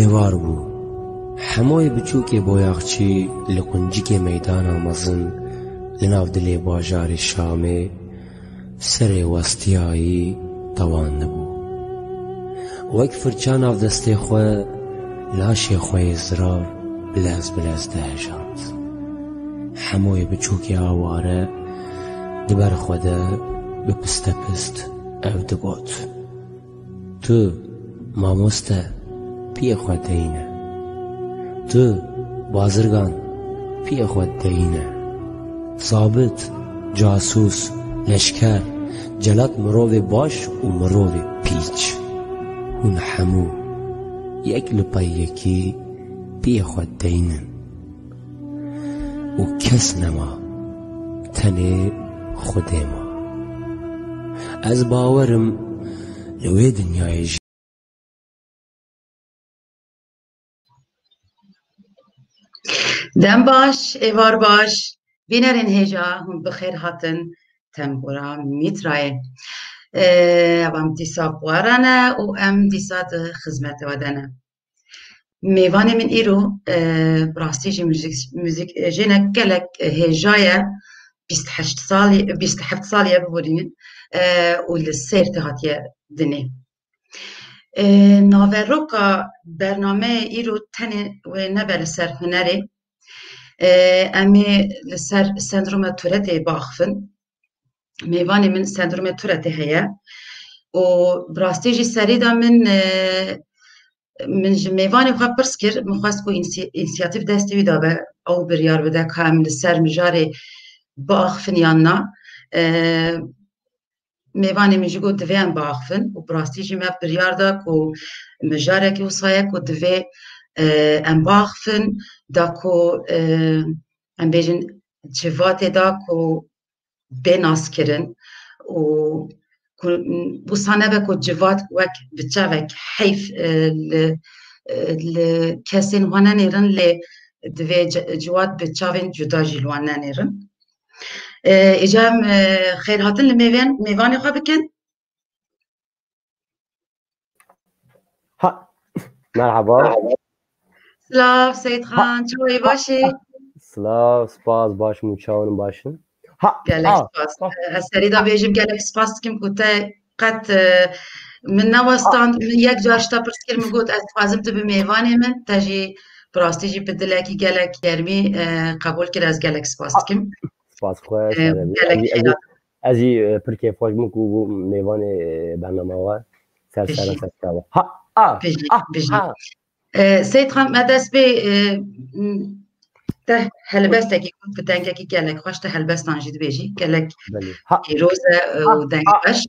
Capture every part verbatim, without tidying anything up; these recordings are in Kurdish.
Êvar bû. Hemoyê biçûkê boyaxçî li quncikê meydana mezin li nav dilê bajarê Şamê serê westiyayî tewandibû. Wek firça nav destê xwe laşê xwe yê zirar bilez bilez dihejand. Hemoyê biçûkê aware di ber xwe de bi pistepist ew digot. Tu, mamoste, piyê xwe deyîne. Tu, bazirgan, piyê xwe deyîne. Zabit, casûs, leşker, celat mirovê baş û mirovê pîç. Hûn hemû yek li pey yekî piyê xwe deyînin. Û kes nema, tenê Xwedê ma. Ez bawer im li wê dinyayê jî. Dem baş, êvar baş. Bînerên hêja hûn bi xêr hatin tembûra Mîtrayê. Ev em dîsa bi we re ne û em dîsa di xizmetê we de ne. Mêvanê min îro, e, bi rastî jî muzîk, muzîk, e, jênek gelek, e, hêja ye, bîst heşt salî, bîst heft salî ye, biborînin, e, û li Sêrtê hatiye dinê. E, naveroka bernameyê îro tenê wê nebe li ser hunerê. E, em ê li ser sendroma Turetê biaxivin. Mêvanê min sendroma Turetê heye û bi rastî jî serî de min, e, min ji mêvanê xwe pirs kir, min xwest ku însî-, însiyatîf destê wî de be, ew biryar bide ka em li ser mijarê biaxivin yan na. E, Mêvanê min jî got, divê em biaxivin û bi rastî jî me biryar da ku mijarekî wisa ye ku divê, e, em biaxivin, da ku, e, em bêjin civatê da ku bê naskirin û ku wisa nebe ku civat wek bi çavek heyf, e, li, e, li kesên xwe nenêrin, lê divê ci-, civat bi çavên cuda jî li wan nenêrin. E, îca em, e, xêrhatin li mêvên, mêvanê xwe bikin. Ha, merhaba. Silav Seyîd Xan, çawa yî, baş î? Silav, spas, baş im, çawan baş in. Ha, Gelek spas. E, ez serî de bêjim, gelek spas dikim ku te qet, e, min newestan, min yek car ji te pirs kir, min got, ez dixwazim tu bi mêvanê min, te jî bi rastî jî bi dilekî gelek germî, e, qebûl kir, ez gelek spas dikim. Spas xwe, e, gelek xêr. Ez jî, e, pir kêfxweş bûm ku bû mêvanê, e, bernama we. Ser sera ser çava. Ha, a, bijî, a, bijî. E, Seyîd Xan, me dest pê, e, te helbestekî got, bi dengekî gelek xweş, te helbestan jî dibêjî, gelek pîroz e, e, û deng xweş.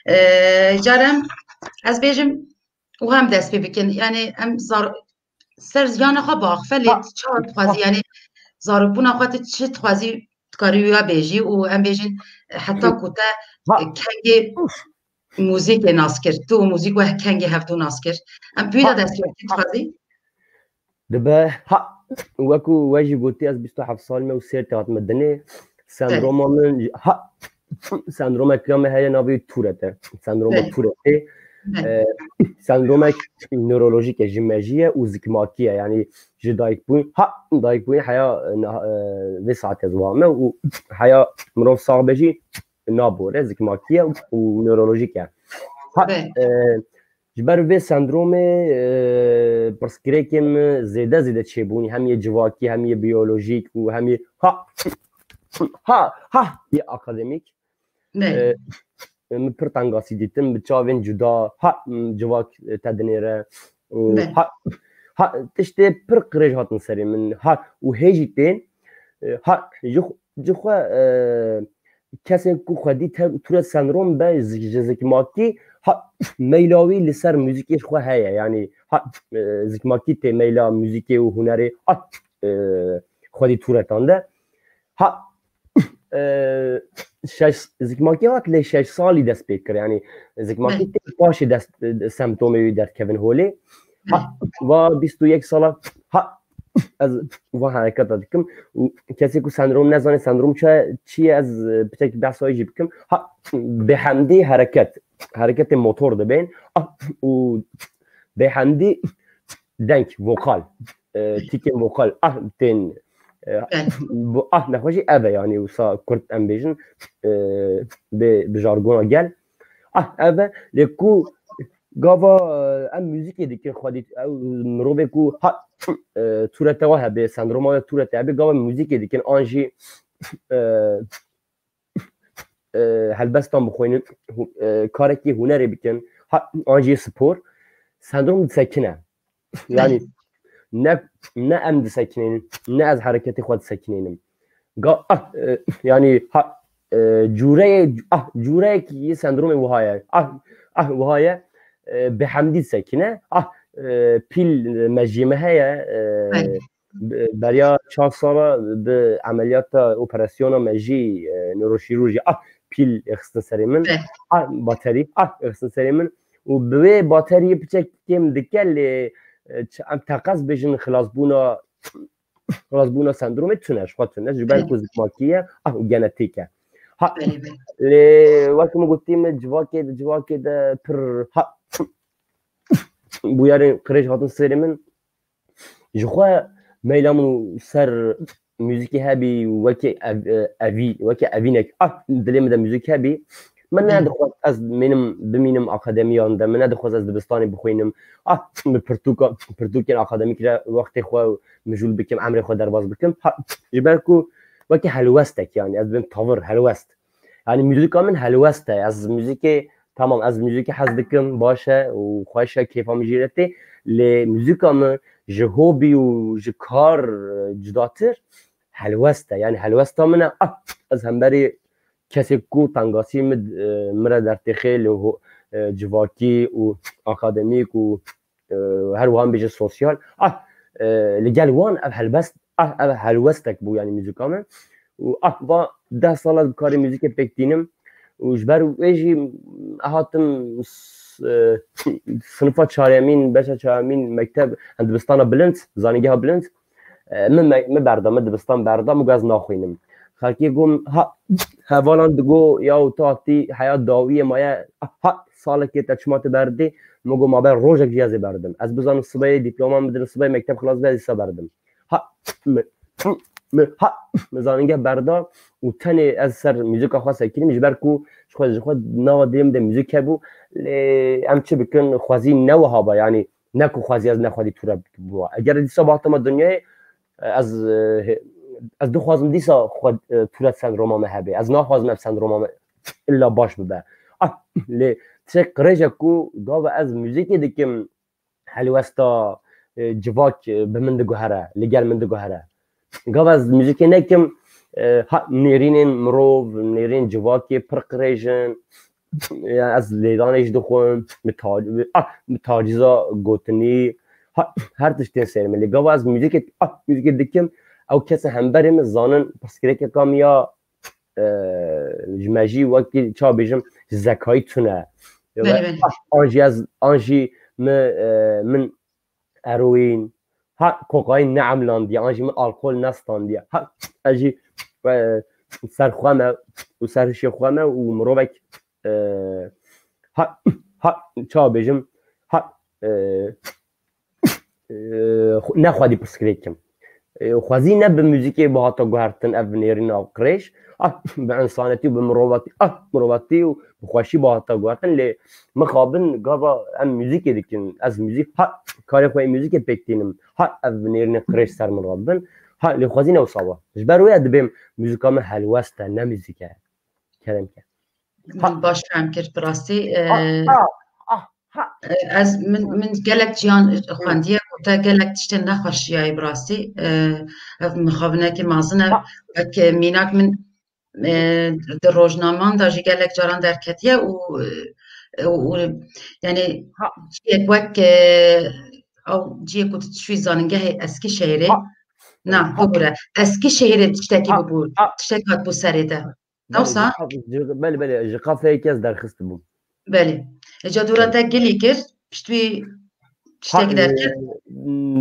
E, carem ez bêjim, û hem dest pê bikin. Yani em zar ser ziyana xwe biaxife, lê çawa dixwazî, yani zarokbûna xwe tu çi dixwazî dikarî wî bêjî û em bêjin heta ku te kengê muzîkê nas kir, tu û muzîk wek kengê hevdû nas kir. Em pî de dest pê bikin, dixwazî. Dibe, ha, weku we jî gotî, ez bîst û heft sal me û sêr te hatime dinê. Sendroma min, ha, sendromeke me heye, navê Turet e. Sendroma Turetê. E, sendromek newrolojîk e, ji mejî ye û zikmakî ye. Yani ji dayikbûn, ha, dayikbûn heya, e, vê saetê ez vame û heya mirov sax be jî nabore, zikmakî ye û newrolojîk e. Ha, e, ji ber vê sendromê, e, pirsgirêkên min zêde zêde çêbûnî, hem yê civakî, hem yê biyolojîk û hem yê ha, ha, ha, yê akademîk. E, min pir tengasî dîtin, bi çavên cuda, ha, civak te dinêre. Û ha, ha, tiştê pir qirêj hatin serê min. Ha, û hê jî tên, e, ha, ji xwe, ji xwe, e, kesên ku xwedî te-, Turet sendrom be, zik-, ji zikmakî, ha, meyla wî li ser muzîkê ji xwe heye. Yani, ha, e, zikmakî tê meyla muzîkê û hunerê, ha, e, xwedî Turetan de. Ha, e, şeş, zikmakî hat lê şeş salî dest pê kir. Yani, zikmakî tê paşê dest, semptomê wî derdikevin holê. Ha, va bîst û yek sala, ha, ez va hereketa dikim û kesê ku sendrom nezane, sendrom çi, çi ye, ez, e, piçekî behsa wê jî bikim. Ha, bêhemdî hereket, hereketê motor dibên. Ah, û bêhemdî deng, vokal, e, tîkên vokal, ah, tên, e, bu, ah, nexweşî ev e, yanî wisa kurt em bêjin, e, bi, bi jargona gel. Ah, ev e, lê ku gava, e, em muzîkê dikin xwedî, ew mirovê ku ha, e, Tourette wa hebe, sendroma Tourette hebe, gava muzîkê dikin, an jî, e, e, helbestan bixwînin, hu-, e, karekî hunerê bikin, ha, an jî spor, sendrom disekine. Yani ne, ne em disekinînin, ne ez hereketê xwe disekinînim. Ga, ah, e, yani ha, e, cûreyê, ah, cûreyek yê sendromê wiha ye. Ah, ah, wiha ye, e, bêhemdî disekine. Ah, e, pîl, e, mejiyê me heye, e, Belê. Be-, beriya çar sala bi emeliyata operasyona me jî, e, newroşîrurjî, ah, pîl xistin serê min, Be. Ah, baterî, ah, xistin serê min û bi wê bateriyê piçek kêm dike lê, e, ç-, em teqez bêjin xilasbûna, xilasbûna sendromê tune, ji xwe tune, ji ber Be. Ku zikmakî ye, ah, û genetîk e. Ha, Be, be. Lê wek min gotî, min civakê, civakê de pir, ha, bûyerên qirêj hatin serê min, Ji xwe meyla min û ser muzîkê hebî û wekî ev-, e, evî, wekî evînek, ah, dilê min de muzîk hebî, min Hı. nedixwest ez mênim, bimînim akademiyan de, min nedixwest ez dibistanê bixwînim. Ah, min pirtûka, pirtûkên akademîk re wextê xwe mijûl bikim, emrê xwe derbas bikim. Ha, ji ber ku wekî helwestek, yani ez bim tavir, helwest. Yani muzîka min helwest e. Ez muzîkê, tamam, ez muzîkê hez dikim, baş e û xweş e, kêfa min jî re tê. Lê muzîka min ji hobî û ji kar, e, cudatir helwest e. Yani helwesta min e. Ah, ez hemberî kesê ku tengasî min, e, min re dertêxê li ho-, e, civakî û akademîk û e, her wiha em bêjin sosyal. Ah, e, li gel wan ev helbest, ah, ev helwestek bû, yani muzîka me. Û ah, va deh sala bi karê muzîkê pêk tînim. Û ji ber wê jî hatim s-, e, sinifa çaremîn, beşa çaremîn mekteb, hem dibistana bilind, zanîngeha bilind. E, min me-, min berda, min dibistan berda, min got ez naxwînim. Xelkê got, ha, hevalan digo, ya û tu hatî heya dawiyê maye, ha, salekê te çima tu berdî? Min got, ma ber rojek jî ez ê berdim. Ez bizanim sibeyê dîploma min bidin, sibeyê mekteb xilas be, ez dîsa berdim. Ha, mi, mi, ha, mi zanînge berda û tenê ez ser muzîka xwe sekinîm, ji ber ku ji xwe, ji xwe nava dilê min de muzîk hebû, lê em çi bikin, xwezî ne wiha ba, yanî ne ku xwezî ez ne xwedî tûre bûa. Eger dîsa bihata me dinyayê, ez, e, ez dixwazim dîsa xwe, e, tûre sendroma me hebe. Ez naxwazim ev sendroma me illa baş bibe. Ah, lê tiştek qirêj e ku gava ez muzîkê dikim, helwesta, e, civak, e, bi min diguhere, li gel min diguhere. Gava ez muzîkê nekim, e, ha, nêrînên mirov, nêrînên civakê pir qirêj in. Ya ez lêdanê jî dixwim, min ta-, ah, min tacîza gotinî, ha, her tiştên ser min. Lê gava ez muzîkê, ah, muzîkê dikim, ew kesên hemberê min zanin pirsgirêkeka min ya, e, ji me jî wekî, ça bêjim, ji zekayî tune. Belê, belê. Ah, an jî ez, an jî min, e, min eroîn, ha, kokaîn neemlandiye, an jî min alkol nestandiye. Ha, ez jî, e, ser xwe me û ser hişê xwe me û mirovek, e, ha, ha, ça bêjim, ha, e, e, xwe-, ne xwedî pirsgirêk kim. E, xwezî ne bi muzîkê bihata guhertin ev nêrîna qirêj. Ah, bi insanetî û bi mirovatî, ah, mirovatî û bi xweşî bihata guhertin. Lê mixabin gava em muzîkê dikin. Ez muzîk, ha, karê xwe yê muzîkê pêk tînim. Ha, ev nêrînê qirêj ser min re bibin. Ha, lê xwezî ne wisa ba. Ji ber wê dibêm muzîka min helwest e, ne muzîk e. Kerem ke. Ha. Min baş fehm kir, bi rastî, Ha, e, ha, ah, ha. e, ez, min, min gelek ciyan xwendiye, ku te gelek tiştên nexweş jiyayî, bi rastî. E, ev mixabinekê mezin e. Ha. Wek, e, mînak min, e, di rojnaman de jî gelek caran derketiye û, e, û, û, yani, Ha. ciyek wek, e, ew ciyek ku tu dişûyî zanîngehê Eskîşehîrê. Ha. Na, Ha. bibûre. Eskîşehîrê tiştekî Ha. bibû. Ha. Tiştek hatbû serê te. Belê, Newsa? Ji qaf-, ji, belê, belê, ji kafeyekê ez derxistibûm. Belê. Îca dûra Belê. te gilî kir, piştî Ha, tiştekî derket? e,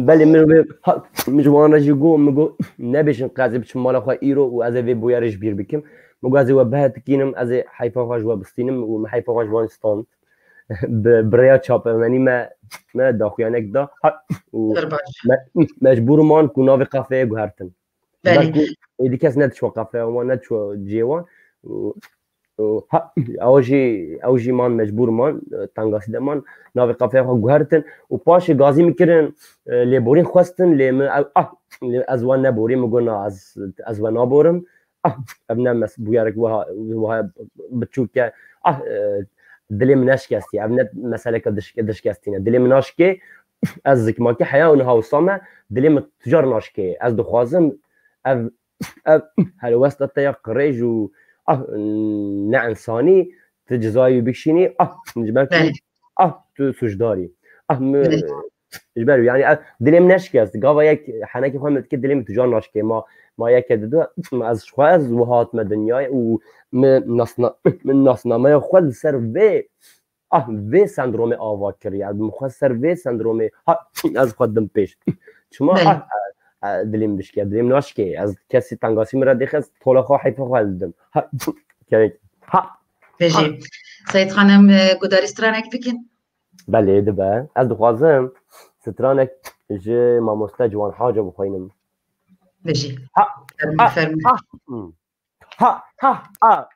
belê, min, min, ha, min ji wan re jî got, min got, nebêjin qezê biçim mala xwe îro û ez ê vê bûyerê ji bîr bikim. Min got, ez ê we bihetikînim, ez ê heyfa xwe ji we bistînim û min heyfa xwe ji wan stand. bi, bi rêya çapemenî me, me daxuyanek da. Ha, û Pir baş. me, mecbûr man ku navê qefeyê guhertin. Belê. Belkû êdî kes nediçwa qefeya wan, nediçwa cihê wan. Û, û, ha, ew jî, ew jî man mecbûr man, e, tengasî de man, navê qefeya xwe guhertin. Û paşê gazî min kirin, e, lêborîn xwestin, lê min ew, ah, lê ez wan neborî, min got, na, ez, ez we naborim. Ah, ev ne mes-, bûyerek wiha, wiha biçûk e. Ah, e, dilê min neşikestî. Ev ne meseleke diş-, dişkestî ne. Dilê min naşikê. Ez zikmakî heya û niha wisa me, dilê min tu car naşikê. Ez dixwazim ev, ev helwesta te ya qirêj û, ah, ne insanî, tu cizayê wî bikişînî, ah, ji ber ku, Belê. ah, tu sucdarî. Ah, mi, Belê. ji ber wî, yani, ev dilê min neşikest. Gava yek henekê xwe min dike, dilê min tu car naşikê. Ma, ma yeke didu, ez ji xwe, ez wiha hatime dinyayê û min nasna-, min nasnameya xwe li ser vê Ah, vê sendromê ava kiriye. Ez min xwe ser vê sendromê, ha, ez xwe dim pêş. Çima, Belê. ah, e, e, dilê min dişke, dilê min naşke. Ez kesî tengasî min re dêxe, ez tola xwe heyfa xwe didim. Ha, kevek. Ha. Pêjî. Seyîd Xanim, e, gudarî stranek bikin? Belê, dibe. Ez dixwazim stranek ji mamoste Ciwan Haca bixwînim. Bijî. Ha, Fermî, ha, fermî. ha, hmm. Ha, ha, ha.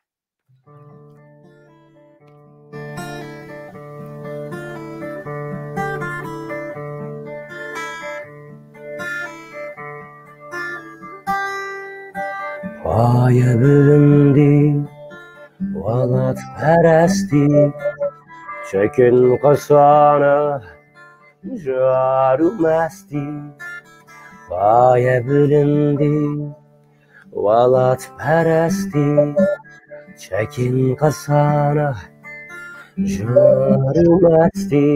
Paye bilindî, welatperestî, çekin qesana, jar û mestî. Paye bilindî, welatperestî, çekin qesana, jar û mestî.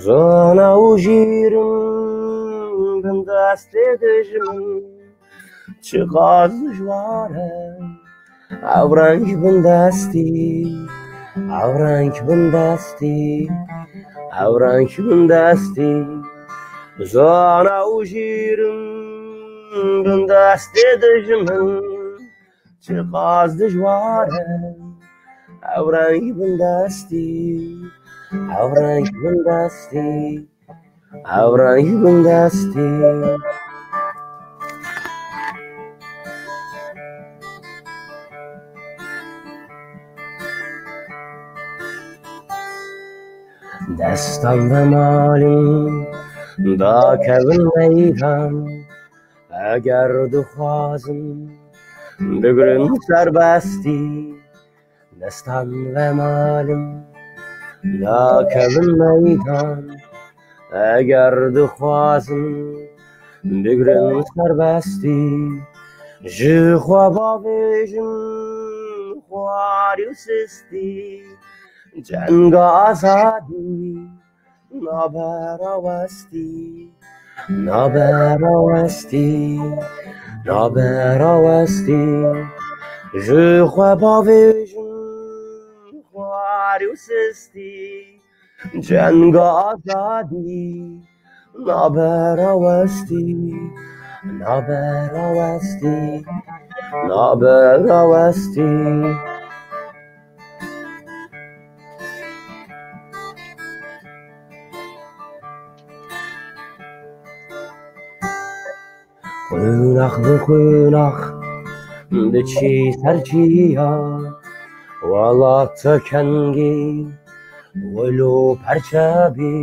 Zana û jîr in bin destê dijmin, çiqas dijwar e. Ev reng bindestî, ev reng bindestî, ev reng bindestî. Zana û jîr in bindestê dijmin, çiqas dijwar e. Ev reng bindestî, ev reng bindestî. Ev reng bindestî. Destan ve malin dakevin meydan. Eger dixwazin bigrin serbestî. Destan ve malin dakevin meydan. Eger dixwazin bigrin serbestî, ji xwe bavêjin xwarî û sistî. Cenga azadî nabe rawestî, nabe rawestî, nabe rawestî. Ji xwe bavêjin xwarî û sistî. Cenga azadî nabe rawestî, nabe rawestî, nabe rawestî. Qunax bi qunax diçî ser çiya, welat te kengî, wilo perçe bî.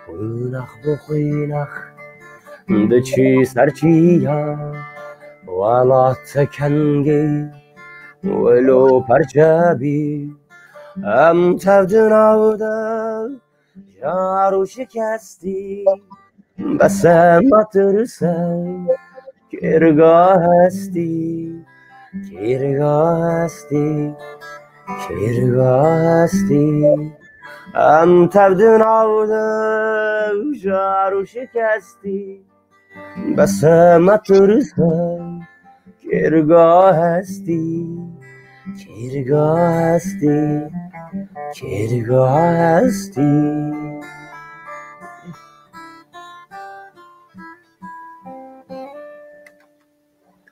Qunax bi qunax diçî ser çiya, welat te kengî, wilo perçe bî. Em tev di nav de jar û şikestî, bes e me tirs e, kêrga hestî, kêrga hestî, kêrga hestî. Em tev di nav de jar û şikestî, bes e me tirs e, kêrga hestî, kêrga hestî, kêrga hestî.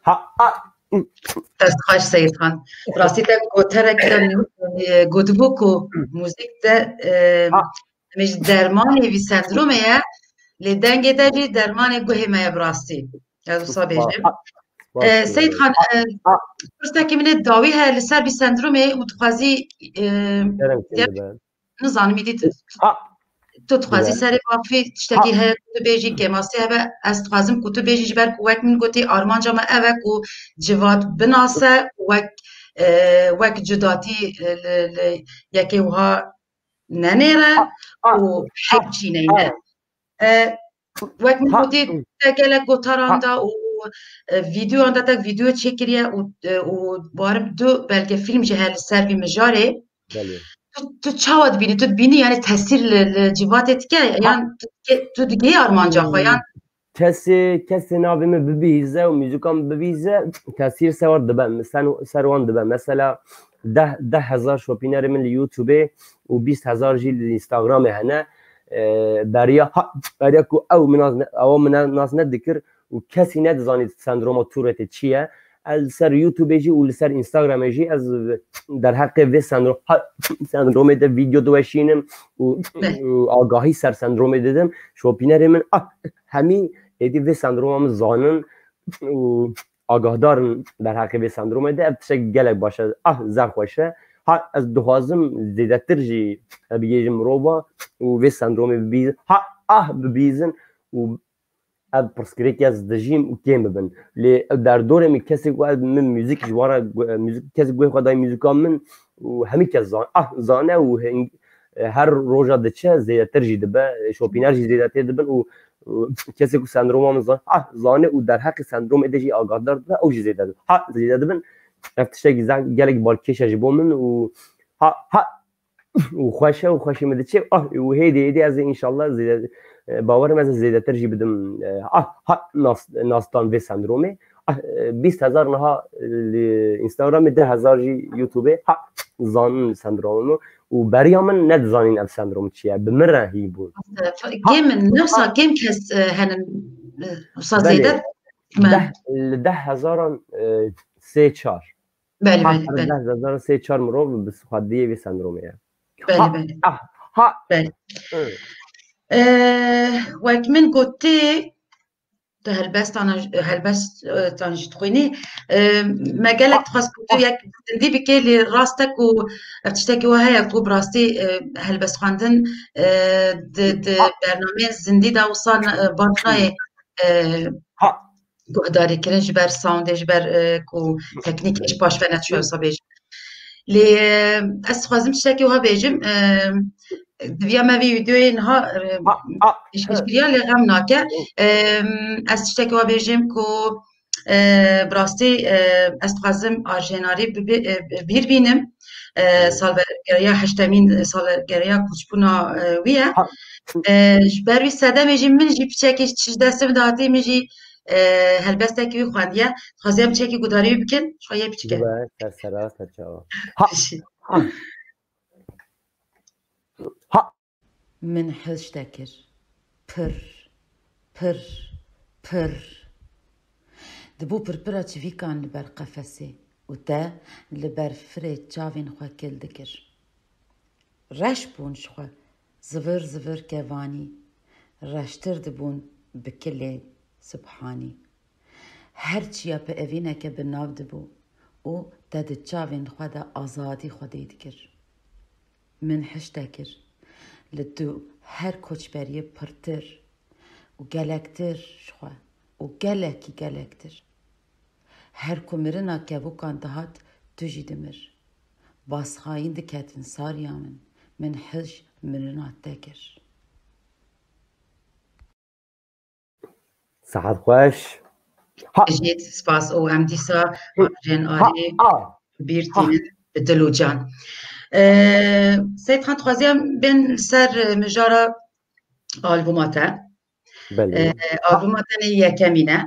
Ha, ha. Dest xweş Seyîd Xan. Rastî te goterek de, e, gotibû ku muzîk de, e, Ha. em ê ji dermanê vî sendromê ye, lê dengê te jî dermanê guhê me ye bi rastî. Ez wisa bêjim. Ha. E, Seyîd Xan, e, Ha. pirsekî min ê dawî heye li ser vî sendromê û dixwazî, e, Kerem ya- kim dibe? Nizanim, îdî tu, Ha. tu dixwazî Dibe. serê mafî tiştekî Ha. heye ku tu bêjî, kêmasî hebe, ez dixwazim ku tu bêjî, ji ber ku wek min gotî, armanca me ev e ku civat binase, wek, e, wek cudatî, e, li, li yekê wiha nenêre Ha. Ha. û Ha. hep çîneyne. Ha. E, wek min Ha. gotî, te gelek gotaran Ha. da û, e, vîdeoyan da te vîdeo çêkiriye û, e, û barim du belgefîlm jî heye li ser vî mijarê. Belê. Tu, tu çawa dibînî? Tu dibînî, yani tesîr li, li civatê dike? Ha. Yan tu dike-, tu digihî armanca xwe, yan? Kesê, kesê navê min bibihîze û muzîka min bibihîze, tesîr ser wan dibe, ser, ser wan dibe. Mesela deh, deh hezar şopînerê min li YouTube û bîst hezar jî li Instagramê hene. E, beriya, ha, beriya ku ew min nas ne-, ewa min nas nedikir û kesî nedizanî sendroma Touretteê çi ye. Ez li ser YouTubeê jî û li ser Instagramê jî ez derheqê vê sendro-, ha, sendromê de vîdeo diweşînim û, û agahî ser sendromê didim. Şopînerê min, ah, hemî êdî vê sendroma min zanin û agahdar in derheqê vê sendromê de. Ev tiştek gelek baş e. Ah, zehf xweş e. Ha, ez dixwazim zêdetir jî bigihêjim mirova û vê sendromê bibîzin. Ha, ah, bibîzin û ev pirsgirêk ez dijîm û kêm bibin. Lê ev derdorê min kesê ku ez, min muzîk ji wan re gu-, muzîk, kesê guhê xwe dayî muzîka min û hemî kes zan-, ah, zane û hing-, her roja diçe zêdetir jî dibe, şopîner jî zêdetir dibin û, û kesê ku sendroma min zan-, ah, zane û derheqê sendromê de jî agahdar dibe, ew jî zêde dibe. Ha, zêde dibin. Ev tiştekî zehf gelek balkêş e ji bo min û ha, ha, û xweş e û xweşê min diçe. Ah, û hêdî hêdî ez ê înşallah zêde, e, bawer im ez ê zêdetir jî bidim, e, ah, ha, nas-, nastan vê sendromê. Ah, e, bîst hezar niha, e, li Instagramê, deh hezar jî YouTubeê. Ha, zanin sendromê min û beriya min nedizanîn ev sendrom çi ye. Bi min re hî bûn. Kêm in, newsa kêm kes, e, henin, e, wisa Belê. zêde Deh, li deh hezaran, e, sê çar. Belê, Ha, belê, belê. deh hezar sê çar mirov bi xwediyê vê sendromê ye. Belê, Ha, belê. ah, ha. Belê. Hı. Ee, wek min gotî, tu helbestan, helbestan jî dixwînî. Ee, me gelek Ha, dixwest ku tu ha. yek zindî bikê, lê rast e ku ev tiştekî wa heye ku bi rastî, e, helbest xwendin, e, di, di Ha. bernameyên zindî de wisa, e, baş nayê, e, Ha. guhdarîkirin ji ber soundê, ji ber, e, ku teknîkê ji paş ve neçûye wisa bêjim. Lê, e, ez dixwazim tiştekî wiha bêjim, e, diviya me vî vîdeoyê niha, e, Ha, ha. pêşkêşkiriya, lê xem nake. E, ez tiştekî wiha bêjim ku, e, bi rastî, e, ez dixwazim Arjênarî bi, bi, e, bi bîr bînim. E, Hı. salvergeriya heştemîn salvergeriya koçbûna, e, wî ye. Ha. E, ji ber wî sedemê jî min jî piçekî ji destê min de hatî, min jî e, helbestekî wî xwendiye. Dixwaziyam çekî gudarî wî bikin. Şoyê piçike. Dibe, ser sera, ser çava. Ha. Pişî. Ha. Ha. Min hişte kir. Pir, pir, pir. Dibû pirpira çivîkan li ber qefesê û te li ber firê çavên xwe kil dikir. Reş bûn ji xwe, zivir zivir kevanî, reştir dibûn bi kilê sibhanî. Her çiya bi evîneke bi nav dibû û te di çavên xwe de azadî xwedê dikir. Min hişte kir, li dû her koçberiyê pirtir û gelektir ji xwe û gelekî gelektir. Her ku mirina kevokan dihat, tu jî dimir. Basxayîn diketin sariya min, min hij mirina te kir. Saet xweş. Ha. Jî spas û em dîsa Ha. Arjênarî Ha. bîr Ha. tînin bi dil û can. Ee, Seyîd Xan, dixwaziyam bên ser mijara albûma te. Belê. Ee, albûma te nê yekemîn e.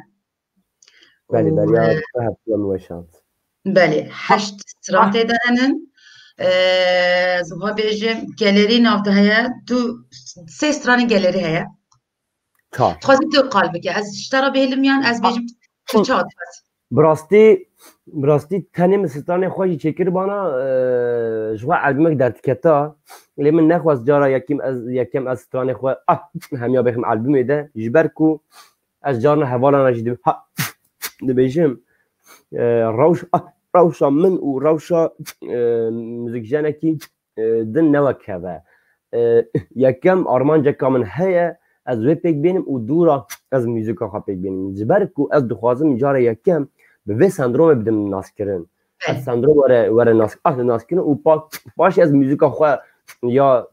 Belê, Û, beriya e, te hevtiya min weşand. Belê, heşt stran tê de henin. Ee, ez wiha bêjim, gelerî nav de heye, du, sê stranên gelerî heye. Çar. Dixwazî tu qal bike. Ez ji te re bihêlim yan ez Ha. bêjim tu çawa dixwazî? Bi rastî, Bi rastî tenê min stranê xwe jî çêkir bana, e, ji xwe albûmek derdiketa. Lê min nexwest cara yekem ez, yekem ez stranê xwe, ah, hemiya bêxim albûmê de. Ji ber ku ez carna hevalana jî dibêm, ha, dibêjim, e, rewş, ah, rewşa min û rewşa, e, muzîkjenekî, e, din ne wek hev e. E, yekem armanceka min heye, ez wê pêk bênim û dûra ez muzîka xwe pêk bênim. Ji ber ku ez dixwazim cara yekem bi vê sendromê bidim naskirin. Ez sendrom were, were nas, ah, naskirin û pa, paşê ez muzîka xwe ya,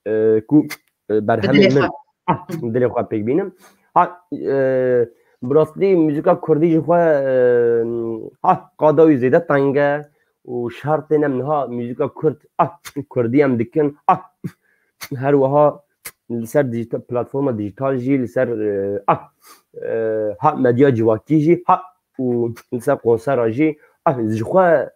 e, ku, e, berhemê min, ah, dilê xwe pêk bînim. Ha, e, bi rastî muzîka kurdî ji xwe, e, ha, qada wî zêde teng e û şertên em niha muzîka kurd, ah, kurdî em dikin, ah, her wiha li ser dijita-, platforma dijital jî, li ser, e, ah, e, ha, medya civakî jî, ha, û li ser konsera jî, ah, ji xwe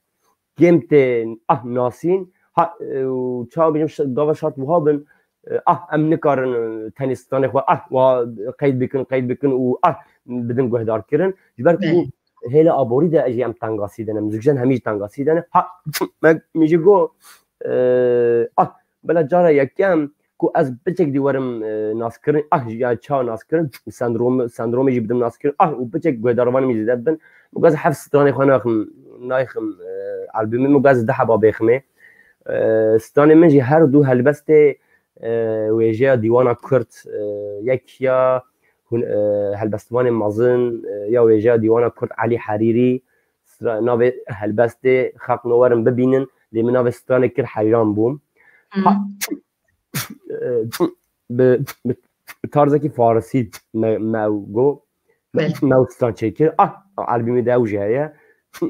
kêm tê, ah, nasîn, ha, e, û çawa bêjim, ş-, gava şart wiha bin, e, ah, em nikarin, e, tenê stranê xwe, ah, wiha qeyd bikin, qeyd bikin û, ah, bidin guhdarkirin. Ji ber ku hêla aborî de jî em tengasî de ne, muzîkjen hemî jî tengasî de ne. Ha, me, min jî got, e, ah, bela cara yekem ku ez piçek dî werim, e, naskirin, ah, ya ça naskirin, sendrom, sendromê jî bidim naskirin, ah, û piçek guhdarvanê min jî zêde bibin. Min got ez heft stranê xwe naxim, nayxim, e, albûmê, min got ez du heba bêximê. E, stranê min jî her du helbestê, e, wêjeya dîwana kurd, e, yek ya hûn, e, helbestvanê mezin, e, ya wêjeya dîwana kurd Elî Herîrî, stra-, navê helbestê xelq no werin bibînin, lê min navê stranê kir Heyran bûm. Ha, e, bi, bi, bi tarzekî farisî me, me ew got, me, me ew stran çêkir. Ah, albûmê de ew jî heye.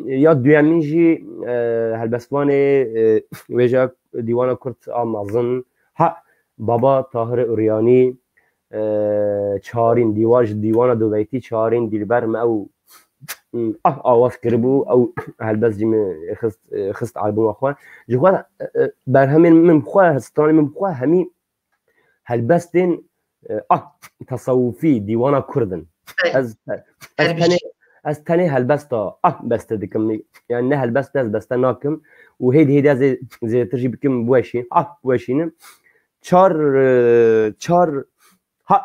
Ya duyemîn jî, e, helbestvanê, e, wêjeya dîwana kurd a mezin. Ha, Baba Tahir Uryanî, e, çarîn dîwa-, ji dîwana dubeytî çarîn Dîlber me ew, ah, awaz kiribû, ew helbest jî min xist, xist albûma xwe. Ji xwe, e, e, berhemên min bi xwe, stranên min bi xwe hemî helbestên, e, ah, tesewufî, dîwana kurd in. Ez, ez tenê, ez tenê helbesta ah beste dikim. Yani ne helbest ez beste nakim. Û hêdî hêdî ez ê zêdetir jî bikim biweşîn, ah, biweşînim. Çar, e, çar, ha,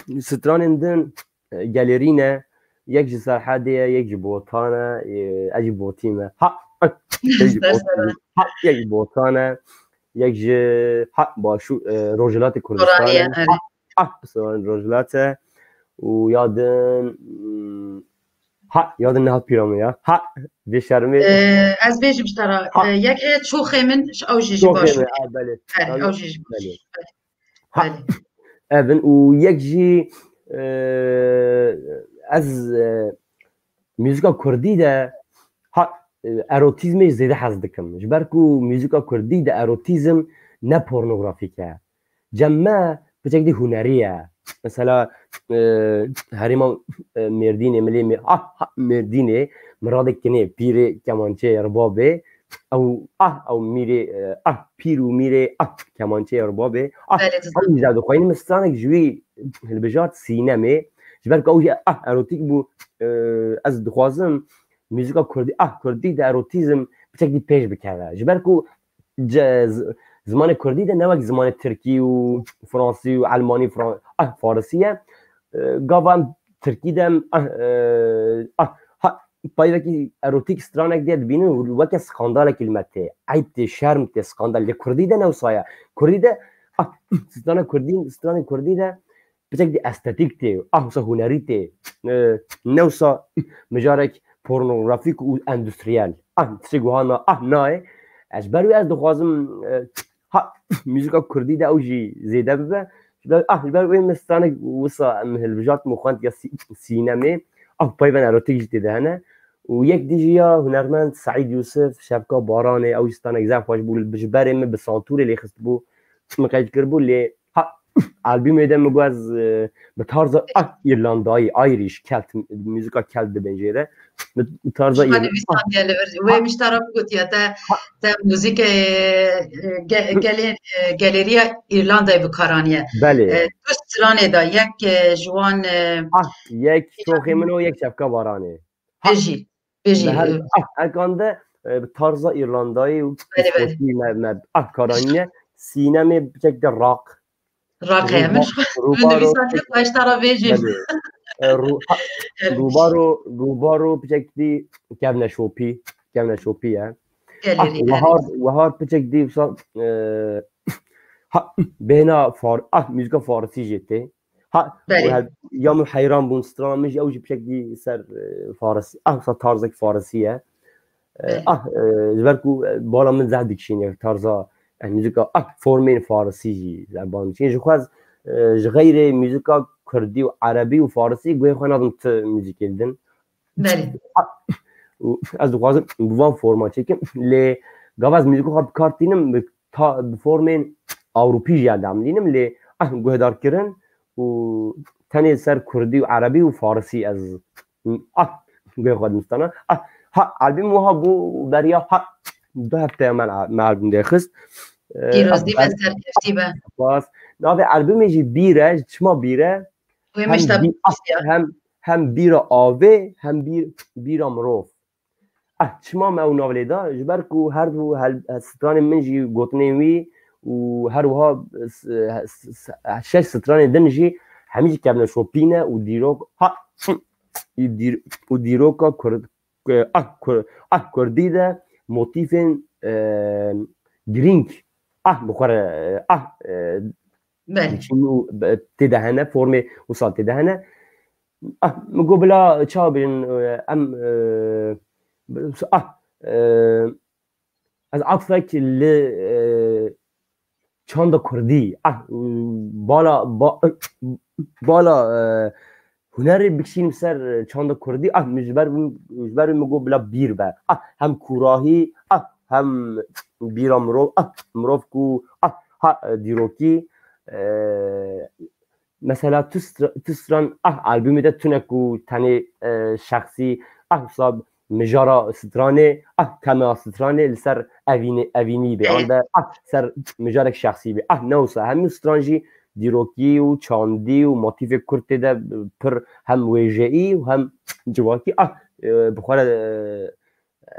stranên din, e, gelêrî ne, yek ji Serhedê ye, yek ji Botan e, e, ez jî Botî me. Ha, yek ji Botî, ha, yek ji Botan e, yek ji, ha, Başû, e, Rojhilatê Kurdistan e. Ha, ha, Rojhilat e. Û ya din, hmm, ha, ya din nehat pîra min ya. Ha, bêşermê. E, ez bêjim ji te re, e, yek heye Çoxê min, ew jî ji Başûrê. Ha, belê. Belê, ew jî ji Başûrê. Ha, ev in û yek jî, e, ez, e, muzîka kurdî de, ha, e, erotîzmê zêde hez dikim. Ji ber ku muzîka kurdî de erotîzm ne pornografîk e. Cem me piçek dî hunerî ye. Mesela, e, herêma, e, Mêrdînê, milê Mêr-, ah, ha, Mêrdînê, Miradê Kinê, pîrê kemançeyê, ribabê, ew, ah, ew mîrê, e, ah, pîr û mîrê, ah, kemançeyê, ribabê, ah, ew jî dixweynin min stranek ji wî hilbijart Sînemê. Ji ber ku ew jî, ah, erotîk bû, e, ez dixwazim muzîka kurdî, ah, kurdî de erotîzm piçek dî pêş bikeve. Ji ber ku ce-, z-, zimanê kurdî de ne wek zimanê tirkî û fransî û elmanî, fran-, ah, farisî ye. E, gava em tirkî de em, ah, e, ah, ha, payvekî erotîk stranek diye dibînin û weke skandalekî li me tê. Eyb tê, şerm tê, skandal. Lê kurdî de ne wisa ye. Kurdî de, ah, strana kurdî, stranê kurdî de piçek dî estetîk tê, ah, wisa hunerî tê, e, ne wisa mijarek pornografîk û endustriyel. Ah, tiştek wiha na, ah, nayê. Ez ji ber wê ez dixwazim, e, ha, muzîka kurdî de ew jî zêde bibe. Ji ber, ah, ji ber wê min stranek wisa em hilbijartin û xwend ya sî-, Sînemê. Ah, peyvên erotîk jî tê de hene. Û yek dî jî ya hunermend Seîd Yûsif, Şevka Baranê, ew jî stranek zaf xweş bû. Ji berê min bi santûrê lê xistibû, min qeyd kiribû, lê ha, albûmê de min got ez, e, bi tarza, ah, Îrlandayî, Irish, Celt, muzîka Celt dibên jê re. Bi tarza Îrlandayî. Wê min ji te re bigotiye, te, te muzîkê, e, ge-, gelê-, e, gelêriya Îrlandayê bi kar aniye. Belê. E, du stranê de, yek, e, ji wan, e, ah, yek Çoxê Min û yek Şevka Baranê. Ha. Jî. Bêjî, me her, e, ah, ekande, e, bi tarza Îrlandayî û Belê, belê. Îskotî me, me, ah, karanîne, sînemê piçek de rak. Rak heye, min Rûba-, ji xwe, min rûbaro, nivîsandî xwe ji te re bêjim. Belê. E, rû-, ha, Evet. rûbaro, rûbaro piçek dî kevne şopî, kevne şopî ye. Gelêrî, Ah, wehar, evet. wehar piçek dî wisa, e, ha, bêhna far-, ah, muzîka farisî jê tê. Ha, Belê. û her, ya min heyran bûn, strana min jî ew jî piçek dî ser, e, farisî, ah, wisa tarzek farisî ye. E, Belê. ah, e, ji ber ku, e, bala min zehf dikişîne tarza, e, muzîka, ah, formên farisî jî zehf bala min dikişîne. Ji xwe ez, e, ji xeyrê muzîka kurdî û erebî û farisî guhê xwe nadim ti muzîkên din. Belê. Ah, û ez dixwazim bi van forma çêkim. Lê gava ez muzîka xwe bi kar tînim, bi ta-, bi formên Ewropî jî ez demlînim. Lê, ah, guhdarkirin û tenê ser kurdî û erebî û farisî ez Ah, guhê xwe dimistana. Ah, ha, albûm wiha bû beriya, ha, du hefte me, me albûm derxist. Eh, Pîrozî ah, be, serkeftî be. Spas. Navê albûmê jî Bîr e, çima Bîr e? Wê Hem mişta bî-, ah, bîstiya. hem, hem bîra avê, hem bîr, bîra mirov. Ah, çima me ew nav lê da? Ji ber ku her du hel-, stranên min jî gotinên wî û her wiha s-, s-, s-, şeş stranên din jî hemî jî kevneşopî ne û dîrok, ha, û dîr-, û dîroka Kurd, ah, Kur-, ah, Kurdî de motîfên, e, girîng, ah, bi xwe re, ah, e, Belê. dikişîn û, e, tê de hene, formê wisa tê de hene. Ah, min got bila çawa bêjin, e, em, e, ah, e, ez atfek li, e, çanda kurdî, ah, bala, ba-, bala, e, hunerê bikişînim ser çanda kurdî, ah, min ji ber, ji ber min got bila bîr be. Ah, hem kûrahî, ah, hem bîra mirov, ah, mirov ku, ah, ha, dîrokî, e, mesela tu stra-, tu stran, ah, albûmê de tune ku tenê, e, şexsî, ah, wisa mijara stranê, ah, tema stranê li ser evînê, evînî bê, Ê. an de, ah, ser mijarek şexsî bê. Ah, ne wisa, hemû stran jî dîrokî û çandî û motîfê kurd tê de pir hem wêjeyî û hem civakî, ah, e, bi xwe re,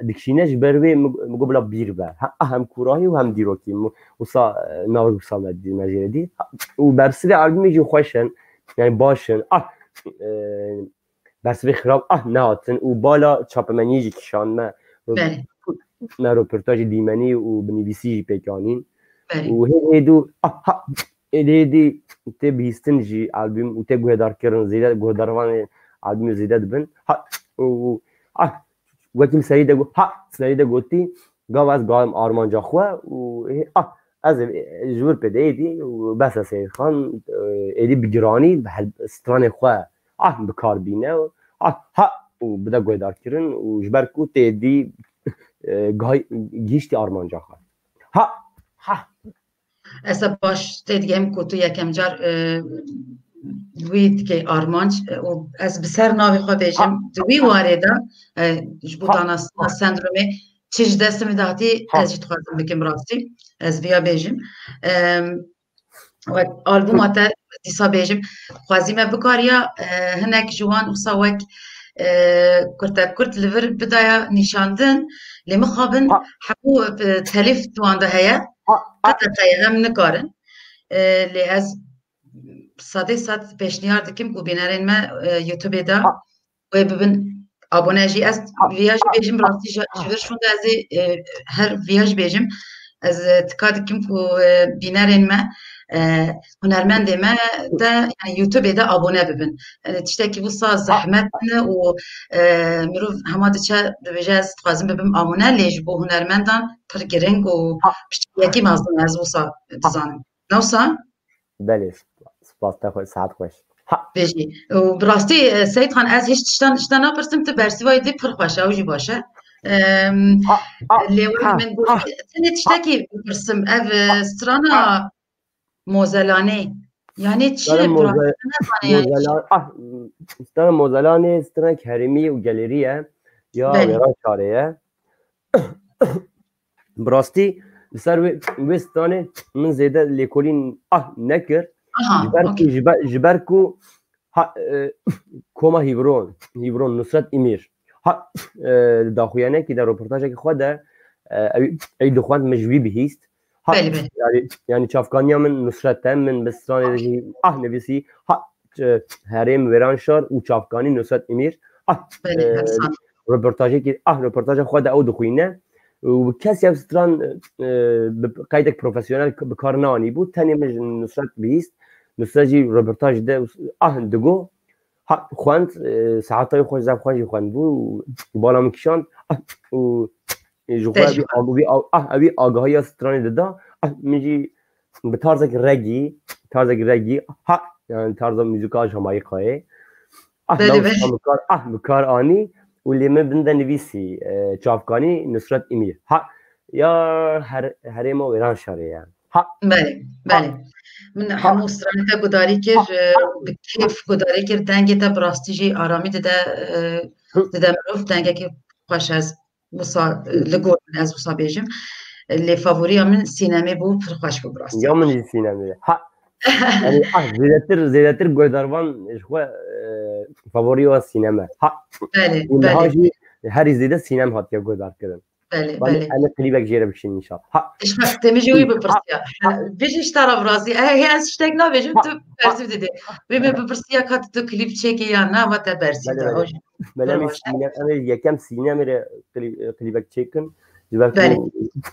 e, dikişîne, ji ber wê min, min got bila bîr be. Ha, ah, hem kûrahî û hem dîrokî. Min wisa, e, navek wisa me dî, me jê re dî. Ha, û bersivê albûmê jî xweş in. Yani baş in. Ah, e, bersivê xirab, ah, nehatin. Û bala çapemeniyê jî kişand me. Belê. Me roportajê dîmenî û bi nivîsî jî pêk anîn. Belê. Û hê, hê dû, ah, ha, êdî, êdî tê bihîstin jî albûm û tê guhdarkirin, zêde guhdarvanê albûmê zêde dibin. Ha, û, ah, wekî min serî de got, ha, serî de gotî, gava ez gavim armanca xwe û, ah, ez ê, ji wir pê de êdî û bes e Seyîd Xan, êdî bi giranî, bi hel-, stranê xwe, ah, bi kar bîne, ah, ha, û bide guhdarkirin û ji ber ku tê êdî, e, gay-, gihîştî armanca xwe. Ha, ha. Ez e baş tê digem ku tu yekem car, e, wî dikey armanc, e, û ez bi ser navê xwe bêjim, Ha, di wî ha. warê de, e, ji bo Ha, danastina ha. sendromê çi ji destê min de hatî, Ha. ez jî dixwazim bikim rastî. Ez viya bêjim. Em, wek albûma te dîsa bêjim, xwezî me bikariya, e, hinek ji wan wisa wek, e, kurtekurt li vir bidaya nîşandin, lê mixabin Ha. hemû, e, telîf di wan de heye. Ha, ha. Qet qeye em nikarin. E, lê ez sedê sed pêşniyar dikim ku bînerên me, e, YouTube-ê de Ha. wê bibin abone jî. Ez Ha. viya jî Ha. bêjim, rastî ji, Ha. ji vir şûnde ez ê, e, her viya jî bêjim. Ez, e, tika dikim ku, e, bînerên me, e, hunermendê me de, yani YouTube-ê de abone bibin. E, tiştekî wisa Ha. zehmet ne û, e, mirov hema diçe dibêje ez dixwazim bibim abone, lê ji bo hunermendan pir giring û Ha. piştiyekî mezin ez wisa dizanim. Ne wisa? Belê, spas, te xwe, saet xweş. Ha. Bêjî. Û bi rastî, e, Seyîd Xan, ez hîç tiştan, tiştan napirsim, tu bersîva yê dî pir xweş e, ew jî baş e. Em, Ha, ha, lê wek ha, min ha. got, tenê tiştekî bipirsim, ev, e, strana Ha. Mozelanê. Yani çi Strana bi rastî Moze-, nezane yani. Mozelan-, ah, strana Mozelanê, stranek herêmî û gelêrî ye. Ya Belê. Wêranşarê ye. Bi rastî li ser wê, wê stranê min zêde lêkolîn, ah, nekir. Aha, Ji ber ku, okey. ji ber, ji ber ku, ha, e, Koma Hîvron, Hîvron Nusret Îmîr. Ha, e, daxuyanekî de, roportajekî xwe de, e, ew, ew dixwend, min ji wî bihîst. Ha, Belê, belê. yani, yani çavkaniya min Nusret e, min bi stranê de jî ah nivîsî. Ha, e, herêm Wêranşar û çavkanî Nusret Emîr. Ah, Belê, e, efsane. roportajekî, ah, roportaja xwe de ew dixwîne. Û kes ev stran, e, bi qeydek profesyonel bi kar neanîbû. Tenê min ji Nusret bihîst. Nusret jî roportaj de ah digo. Ha, xwend, e, saeta wî xweş, zaf xweş jî xwendibû û bala min kişand. Ah, û ji xwe Te wî, wî, ah, wî agahiya stranê dida. Ah, min jî bi tarzek regî, tarzek regî, ha, yani tarza muzîka Jamayîkayê. Ah, Belê, belê. bi kar, ah, bi kar anî û lê min bin de nivîsî, e, çavkanî Nusret Emîr. Ha, ya her-, herêma Wêranşarê ye. Ha. Belê, belê. Min Ha. hemû stranê te gudarî kir, Ha. e, Ha. bi kêf gudarî kir. Dengê te bi rastî jî aramî dide, e, Hı. dide mirov. Dengekî xweş ez wisa, e, li gor min ez wisa bêjim. E, lê favoriya min Sînemê bû, pir xweş bû bi rastî. Ya min jî Sînemê. Ha. Yani, ah, zêdetir, zêdetir guhdarvan ji xwe, e, favoriya Sîneme. Ha. Belê, Û niha belê. jî herî zêde Sînem hatiye guhdarkirin. Belê, Belê, belê. em ê klîbek jê re bikişînin înşallah. Ha. Îşte, te min jî wî bipirsiya. Ha. Ha, bijî ji te re bi rastî. Eh, hê ez tiştek nabêjim, Ha. tu Ha. bersîv didê. Wê min bipirsiya ka tu klîp çêkî ya na, va te bersîv Belê, da. belê. Hoj. Belê, em ê Pir baş. Sîne-, em ê yekem Sînemê re klî-, klîbek çêkin. Ji ber ku Belê.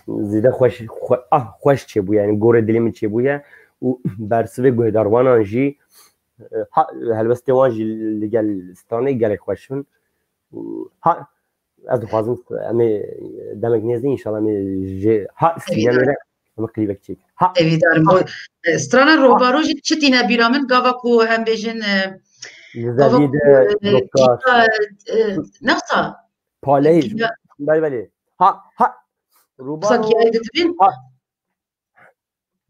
zêde xweş, xwe-, ah, xweş çêbûye, yani gorê dilê min çêbûye. Û bersivê guhdarvanan jî, e, ha, helbestê wan jî li gel stranê gelek xweş in. Û ha, Ez dixwazim em ê demek nêzdî, înşallah em ê jê ha Sînemê re em ê klîbek çêkin. Ha. Hêvîdar im. Ha. E, strana Rohbaro jî çi tîne bîra min, gava ku em bêjin, e, Li gava Zevî ku, de e, Dokar. Gîta, e, newsa Paleyî. Gîta Belê, belê. Ha, ha. Rohbaro. Giyayê didibîn? Ha.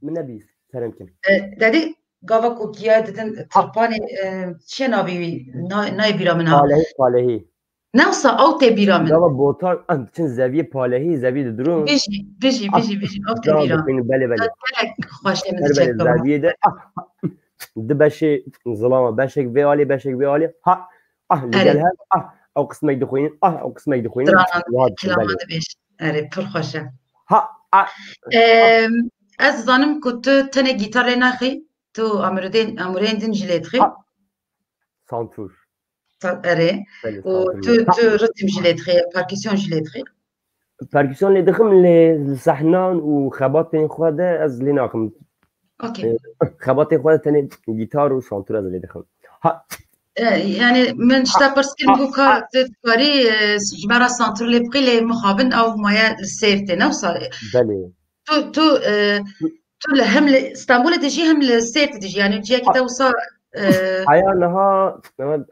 Min nebîst, kerem kin. E, dedî, gava ku giya didin tirpanê, e, çi navî wî? Na-, nayê bîra min ha. Palehî, palehî. Newsa ew tê bîra min. Gava botan, em diçin zeviyê palehî, zevî didirûn. Bijî, bijî, Ah. bijî, bijî, ew tê Can bîra min. dixwînin, belê, belê. Gelek xweş ê min Her diçe belê kevin. zeviyê de, ah, di beşê zilama, beşek vê alê, beşek vê alê. Ha, ah, li Erê. gel her, ah, ew qismek dixwînin, ah, ew qismek dixwînin. Stranan, Wiha diçin, kilaman belê. dibêj. Erê, pir xweş e. Ha, a, Em, ez zanim ku tu tenê gîtar lê naxî, tu amûrên, amûrên din jî lê dixî. Ha. Santûr. Sa-, erê. Belê, Û santûr tu, lê. Ha. tu ritm jî lê dixî, perkûsyon jî lê dixî. Perkûsyon lê dixim, lê li sehnan û xebatên xwe de ez lê naxim. Okey. E, xebatê xwe de tenê gîtar û santûr ez lê dixim. Ha. E, yani min ji te pirs kirin ku ka tu dikarî, e, ji me re santûr lê bixî, lê mixabin ew maye li Sêrtê, ne wisa? Belê. Tu, tu, e, tu li hem li Stenbolê dijî hem li Sêrtê dijî, yani ciyekî te wisa, e, Heya niha,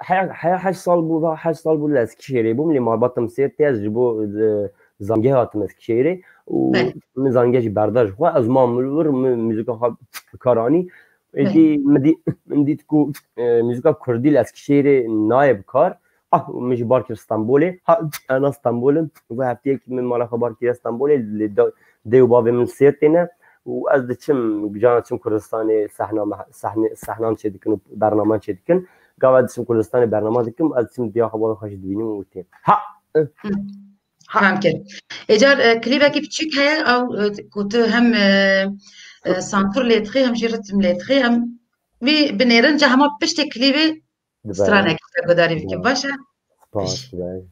heya, heya heşt sal bû, va heşt sal bû li Eskişehirê bûm, lê malbatim Sêrtê, ez ji bo, e, zangehê hatim Eskişehirê û Belê. min zangeh jî berda ji xwe. Ez mam li wir, min muzîka xwe bi kar anî. Êdî Belê. min dî-, min dît ku, e, muzîka kurdî li Eskişehirê nayê bi kar. Ah, min jî bar kir Stenbolê. Ha, ez na Stenbol im. Vê hefteyekî min mala xwe bar kiriye Stenbolê. Lê da-, dê û bavê min Sêrtê ne. Û ez diçim, cana diçim Kurdistanê sehna me-, sehne-, sehnan çêdikin û bernaman çêdikin. Gava diçim Kurdistanê bernama dikim, ez diçim diya xwe bavê xwe jî dibînim û têm. Ha! Hı. Fem kir. Êcar, e, klîbekî piçûk heye, ew, e, ku tu hem, e, e, santûr lê dixî, hem jî ritm lê dixî, em vî binêrin, ca hema piştê klîbê Dibe. stranekî te gudarî bikim, Dibe. baş e? Spas, Pişt. dibe.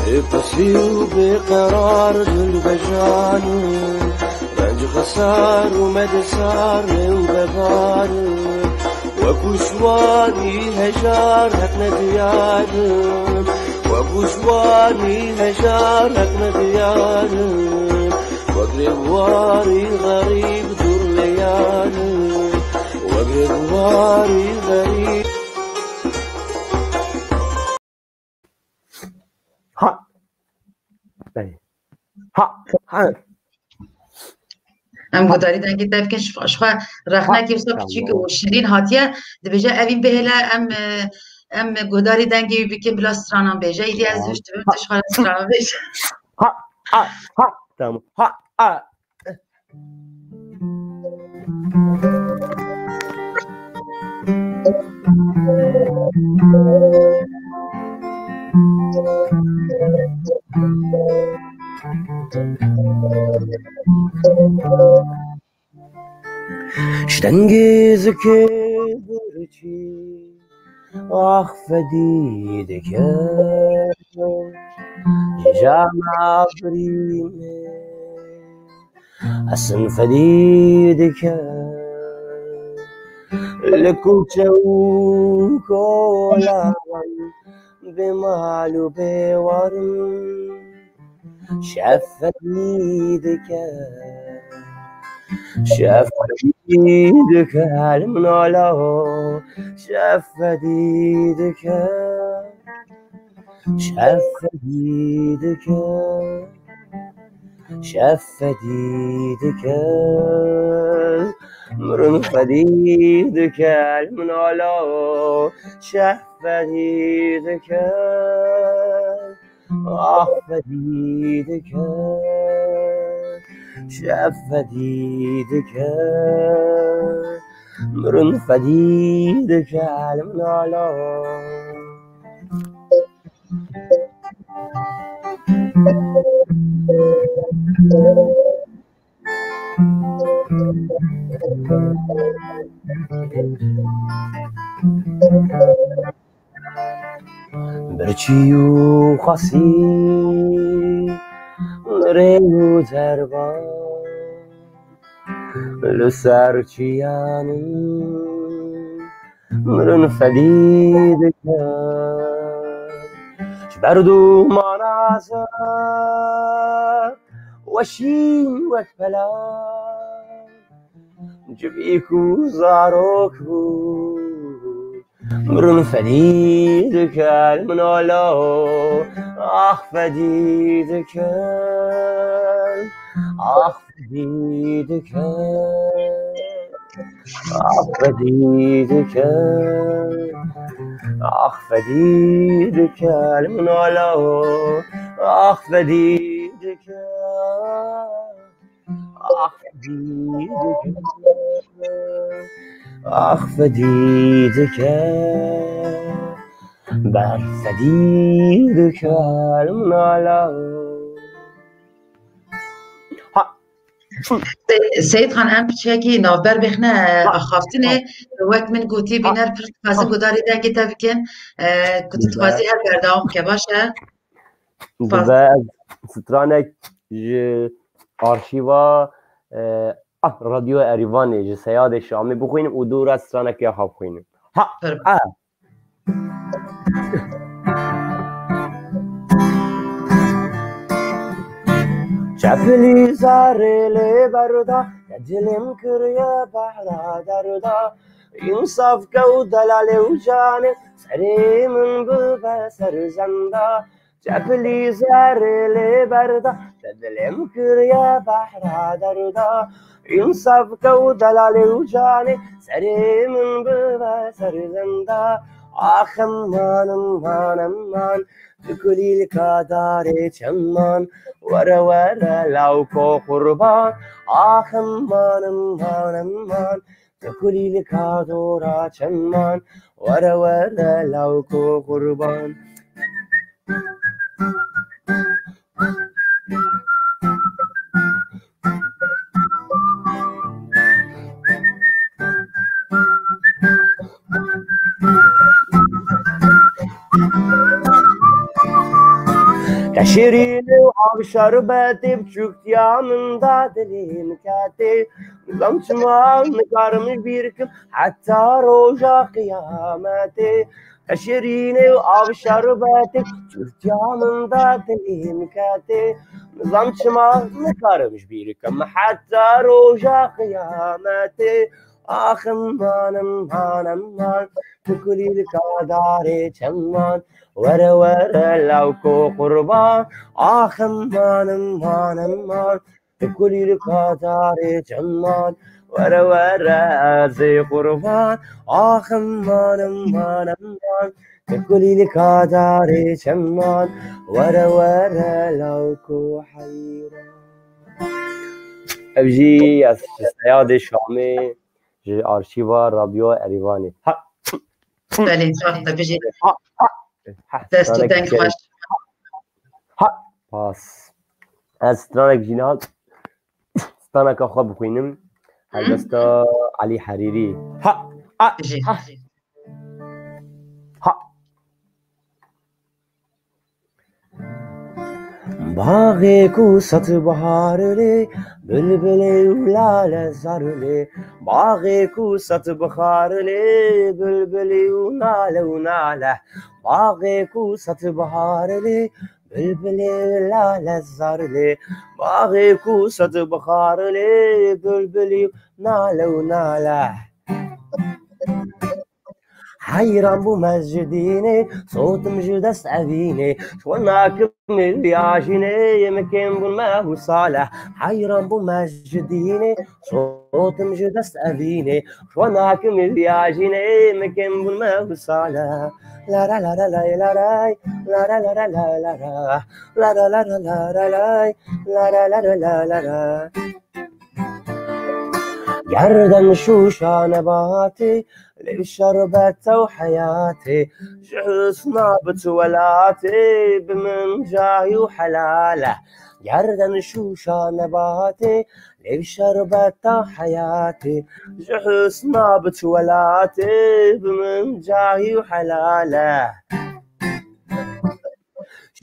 Bê pesî û bê qerar dilbejan in, renc xesar û medesar lê û bevan in. Wekû şiwanî hejar heqne diyar in, wekû şiwanî hejar heqne diyar in. Wek rêwarî xerîb dûr lê yar in, Şebrê biwarî zerî. Ha. Belê. Ha. Ha. Em guhdarî dengê te bikin, ji xwe rexnekî wisa piçûk û şirîn hatiye, dibêje evîn bihêle em, e, em guhdarî dengê wî bikin, bila stranan bêje. Îdî ez hûş dibim, tu ji xwe re stranan bêje. Ha, ha, ha, tamam. Ha, ha. Ji dengê zikê birçî ax fedî dike, ji cama birî me esin fedî dike. Li kuçe û kolan bê mal û bê warin, şev fedî dike. Şev fedî dike, li min ala, şev fedî dike. Şev fedî dike. Şev fedî dike. Mirin fedî dike, li min ala, şev fedî dike. Ax fedî dike, şev fedî dike, mirin fedî dike, li min ala. Birçî û xasî, rê û zerba, li ser çiyan in, mirin fedî dike. Ji ber dûmana zer, weşîn wek pela, civîk û zarok bû. Mirin fedî dike, li min ala, ax fedî dike, ax fedî dike, ax fedî dike, ax fedî dike, li min ala, ax fedî dike. Ax fedî dike, ax fedî dike, ber fedî dike, li min ala. Ha. Se-, Seyîd Xan, em piçekî navber bêxine axaftinê. Ha. Wek min gotî, ha, bîner pir dixwazin, ha, gudarî dengê te bikin. E, ku tu, ha, dixwazî her berdewam bike, baş e. Dibe ez stranek ji arşîva, e, ah, Radyo Erîvanê ji Seyadê Şamê bixwînim û dûra stranek ya xwe bixwînim. Ha, ha. Çepilî zarê lê berda, te dilê min kiriye behra derda. Însaf ke û delalê û canê, serê min bibe serzenda. Çepilî zerê lê berda, te dilê min kiriye behra derda. Însaf ke û delalê û canê, serê min bibe serzenda. Ax eman, eman, eman, tu kulîlka darê çeman, were, were, lawko qurban. Ax eman, eman, eman, tu kulîlka dora çeman, were, were, lawko qurban. Te şirînê û av şerbetê, biçûktiya min da dilê min ketê. Nizam çima nikarim ji bîr kim heta roja qiyametê. Te şirînê û av şerbetê, biçûktiya min da dilê min ketê. Nizam çima nikarim ji bîr kim heta roja qiyametê. Ax eman, eman, eman, tu kulîlka darê çeman, were were lawko qurban. Ax eman, eman, eman, tu kulîlka darê çeman, were were ez ê qurban. Ax eman, eman, eman, tu kulîlka darê çeman, were were lawko heyran. Ev jî ez ji Seyadê Şamê, ji arşîva Radyo Erîvanê. Ha. Belê, sax be, bijî. Ha, ha. Ha, dest û deng xweş. Ha. Pas. Ez stranek jî niha straneka xwe bixwînim. Helbesta Elî Herîrî. Ha, ha, bijî. Ha. Ha. Baxê ku sed bihar lê, bilbilê û lale zar lê. Baxê ku sed bihar lê, bilbilê û nale û nale. Baxê ku sed bihar lê, bilbilê û lale zar lê. Baxê ku sed bihar lê, bilbilê û nale û nale. Heyran bûme ji dînê, sotim ji dest evînê. Ji we nakim viyajînê, yê min kêm bûn me hûsale. Heyran bûme ji dînê, sotim ji dest evînê. Ji we nakim viyajînê, yê min kêm bûn me hûsale. La ra la ra lay la ray, la ra la ra la la ra. La ra la ra la ra lay, la ra la ra la la ra. Gerden şûşa nebatê, lê şerbeta û heyatê, ji husna bit welatê, bi min cahî û helal e. Gerden şûşa nebatê, lê şerbeta heyatê, ji husna bit welatê, bi min cahî û helal e.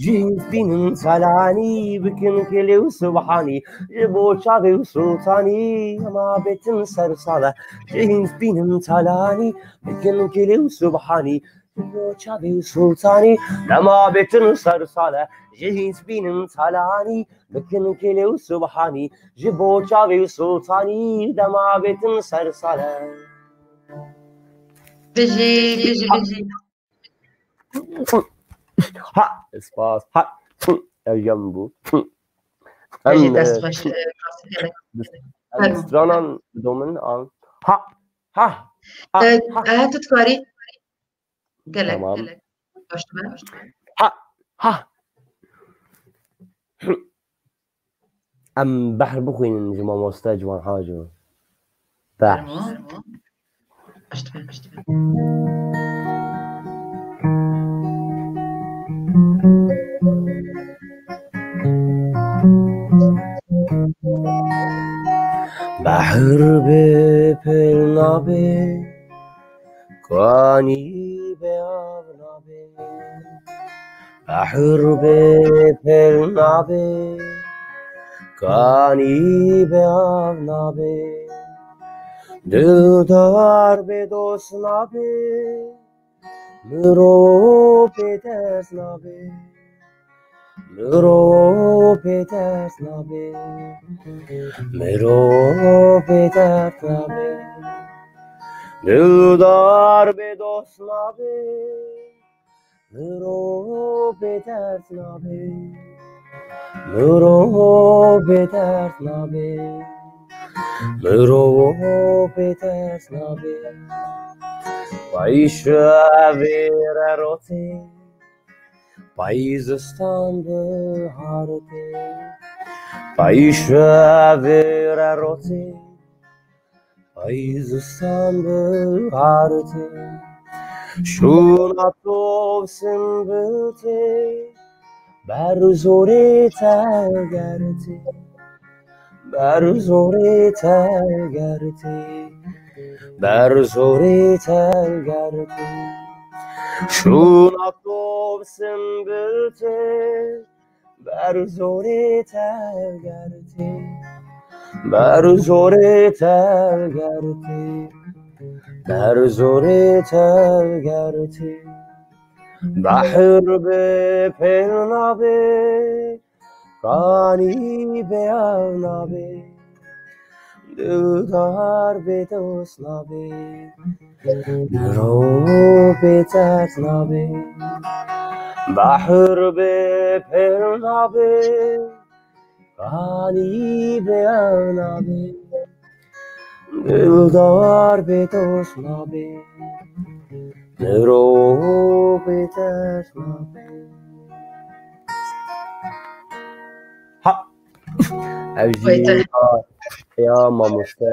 Ji hîn bînin talanî, bikin kilê û subhanî, ji bo çavê û sultanî, dema bêtin ser sale. Ji hîn bînin talanî, bikin kilê û subhanî, ji bo çavê û sultanî, dema bêtin ser sale. Ji hîn bînin talanî, bikin kilê û subhanî, ji bo çavê û sultanî, dema bêtin ser sale. Bijî, bijî, bijî. Ha, spas. Ha, ev jam bû. Em, Bijî, dest e, xweş, e, em Fermo. Stranan bidomin, an. Ha, ha, ha, E, ha. E, tu dikarî. Gelek, Tamam. gelek. Baş dibe. Ha, ha. Em behr bixwînin ji mamoste Ciwan Haco. Behr. Fermo. Baş dibe, baş dibe. Behr bê pêl nabê, kanî bê av nabê. Behr bê pêl nabê, kanî bê av nabê. Dildar bê dost nabê, mirov bê dest nabê. Mirov bê dest nabê. Mirov bê dest nabê. Dildar bê dost nabê. Mirov bê derd nabê. Mirov bê derd nabê. Mirov bê derd nabê. Payîz şevê re rotê. Payîzistan biharê tê. Payîz şevê re rotê. Payîzistan biharê tê, şûna tov sinbil tê, ber û zorê tevger tê, ber û zorê tevger tê, ber û zorê tevger tê. Şûna tov sinbil tê, ber û zorê tevger tê. Ber û zorê tevger tê. Ber û zorê tevger tê. Behr bê pêl nabê. Kanî bê av nabê. Dildar bê dost nabê, mirov bê derd nabê, behr bê pêr nabê, kanî bê ew nabê. Dildar bê dost nabê, mirov bê derd nabê. Ha! Ev jî Vay te. ya, ya mamoste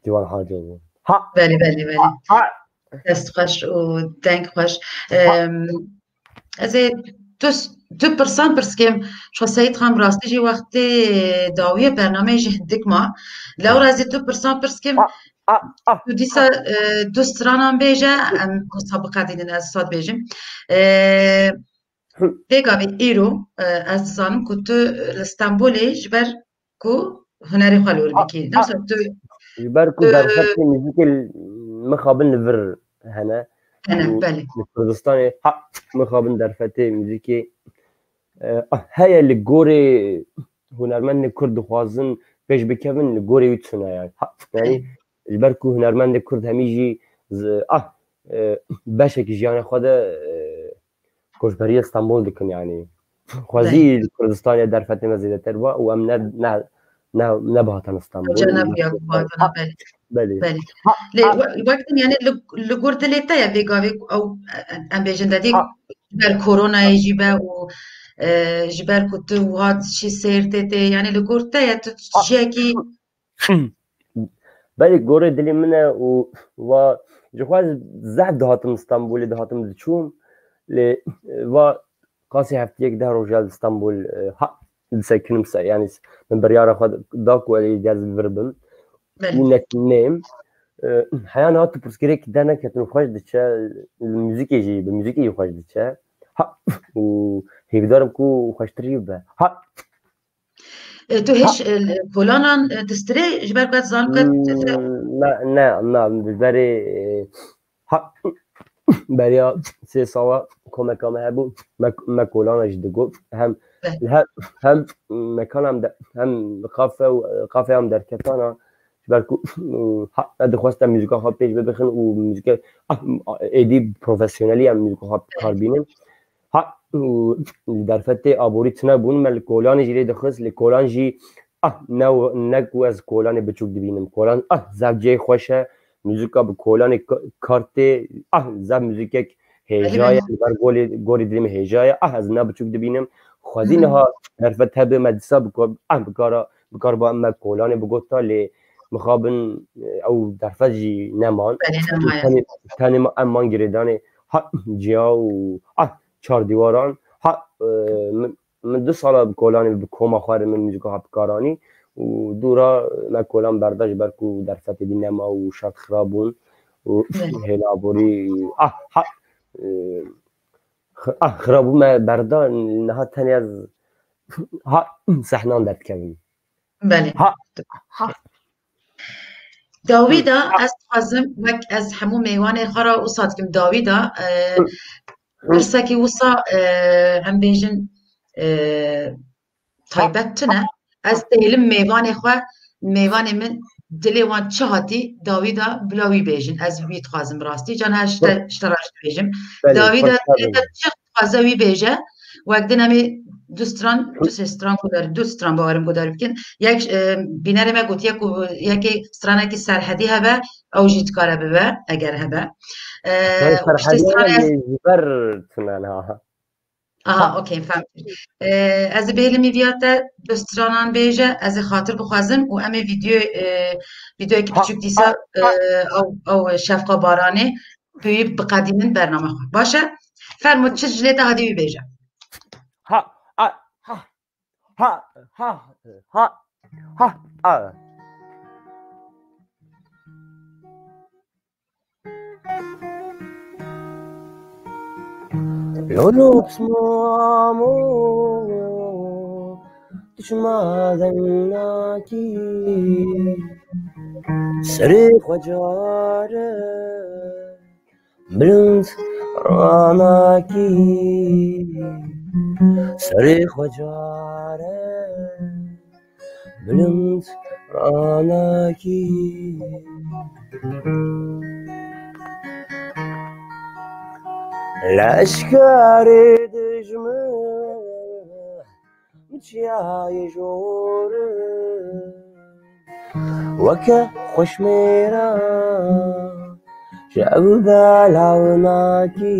Ciwan Hacı bû. Ha! Belê, belê, belê. Ha! Dest xweş û deng xweş. Ha! Em, ez ê tu s-, tu pirsan pirs kim, ji xwe Seyîd Xan rastî jî wextê dawiye bernameyê jî hindik ma. Lewra ez ê tu pirsan pirs kim, Ha! Ha! Ha! tu dîsa, e, du stranan bêje, em wisa biqedînin, ez wisa dibêjim. E, Pêgavê îro, e, ez dizanim ku tu li Stenbolê ji ber ku hunerê xwe li wir A, bikî. a, Dewsa tu, ji ber ku tu derfetê muzîkê li, mixabin li vir hene. Hene, Û belê. li Kurdistanê ha, mixabin derfetê muzîkê, e, ah, heye li gorê hunermendê Kurd dixwazin pêş bikevin, li gorê wî çûne yani. Ha, yani Belê. ji ber ku hunermendê Kurd hemî jî z-, ah, e, beşekî jiyana xwe de, e, koçberiyê Stenbol dikin yani. Xwezî Belê. li Kurdistanê derfetê me zêdetir ba û em ne, ne, ne, nebihatan Stenbol. Hoca nebiya ku hatana, belê. Belê. Belê. Ha, Lê ha. we-, wek din yani li, li gor dilê te ye vê gavê ku ew, em bêjin dedî Ha. ji ber koronayê jî be û, e, ji ber ku tu wiha diçî sêr tê tê, yani li gor te ye tu Ha. jiyekî Belê gorê dilê min e û wa ji xwe zehf dihatim Stenbolê dihatim diçûm. Lê va qasî heftiyek deh roj ya li Stenbol, e, ha, disekinim se, yani min biryara xwe da ku ez ê ez vir bim. Belê. Û ne, nêm. E, heya niha tu pirsgirêk derneketin û xweş diçe, li muzîkê jî, bi muzîkê jî xweş diçe. Ha, û hêvîdarim ku xweştir jî bibe. Ha. E, tu Ha. hêj, e, kolanan, e, distirê ji ber ku ez zanim ku Hmm, ne, ne, ne, li berê, e, ha, beriya sê sala komeka me hebû, me, me kolana jî digot. Hem, Beh. hem, hem mekana em de, hem kafe û, kafeya em derketana. Ji ber ku, ha, me dixwest em muzîka xwe pêş bibixin û muzîke, ah, êdî profesyonelî em muzîka xwe Evet. kar bînin. Ha, û li derfetê aborî tune bûn, me li kolanê jî lê dixist, li kolan jî, ah, ne, ne ku ez kolanê biçûk dibînim. Kolan, ah, zaf cihê xweş e, muzîka bi kolanê ka-, kar tê, ah, zaf muzîkek hêja ye, Belê. li ber golê, gorî dilê min hêja ye, ah, ez ne biçûk dibînim. Xwezî Hı hı. niha derfet hebe me dîsa bi ko-, ah, bi kara, bi kar ba me kolanê bigota, lê mixabin, e, ew derfet jî neman. Belê, nemaye. Tenê, tenê ma-, em man girêdanê ha ciya û, ah, çar dîwaran. Ha, e, min, min du sala bi kolanê bi koma xwe re min muzîka ha bikaranî û dûra me kolan berda ji ber ku derfetê dî nema û şert xirab bûn û Evet. hêla aborî, ah, ha, e, xi-, ah, xirab bû me berda niha tenê ez ha sehnan derdikevim. Belê. Ha, ha. Dawî de Ha. ez dixwazim wek ez hemû mêvanê xwe re wisa dikim dawî de, e, Hı. pirsekî wisa, e, em bêjin, e, taybet tune. Ez dihêlim mêvanê xwe, mêvanê min dilê wan çi hatî dawî de bila wî bêjin. Ez wî dixwazim rastî. Can her ji te, Hı. ji te re jî dibêjim. Belê, Dawî de xweş dilê te bibin. çi dixwaze wî bêje. Wek din em ê du stran, du sê stran guhdar, du stran bawerim guhdar bikin. Yek, e, bînerê me gotiye ku yekê stranekî serhedî hebe, ew jî dikare bibe, eger hebe. E, Sen işte serhedî stranê hebe ez lê ji ber tune ne. Aha, Ha. okey, fehmî. E, ez ê bêlimî viya te du stranan bêje, ez ê xatir bixwazim û em ê vîdeo, e, vîdeoyekî Ha, biçûk dîsa, ha, ha. e, ew, ew Şefqa Baranê, tu yî biqedînin bername xwe. Baş e? Fermo çi ji lê te hadî wî bêje. Ha, a, ha, ha, ha, ha, ha, a. Lolo pismamo, tu çima deng nakî? Serê xwe care bilind ranakî. Serê xwe care Bilind ranakî. Leşkerê dijmin çiyayê jor e. Weke xweşmêra şev belaw nakî.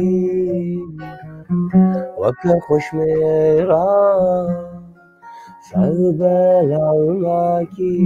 Weke xweşmêra şev belaw nakî.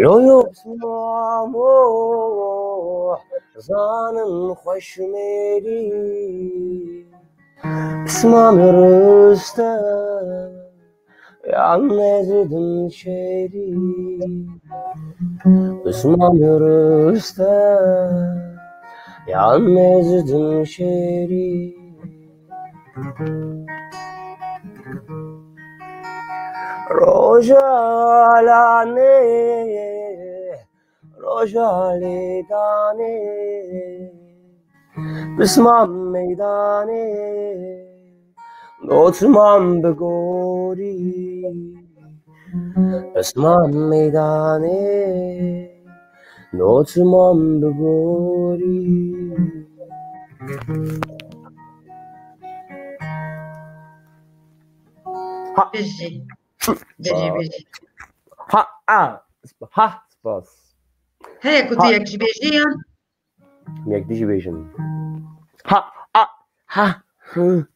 Loyo pismamo zanin xweşmêrî. Pismam riste yan nezidim şêrî. Pismam riste yan nezidim şêrî. Roja lanê, roja lêdanê, pismam meydanê, dotmam bi gorî. Pismam meydanê, dotmam bi gorî. Ha. Bijî. Bijî, bijî. Ha, a, ha, spas. Heye ku tu Ha. yek ji bêjî yan? Yek dijî bêjin. Ha, a, ha, hı.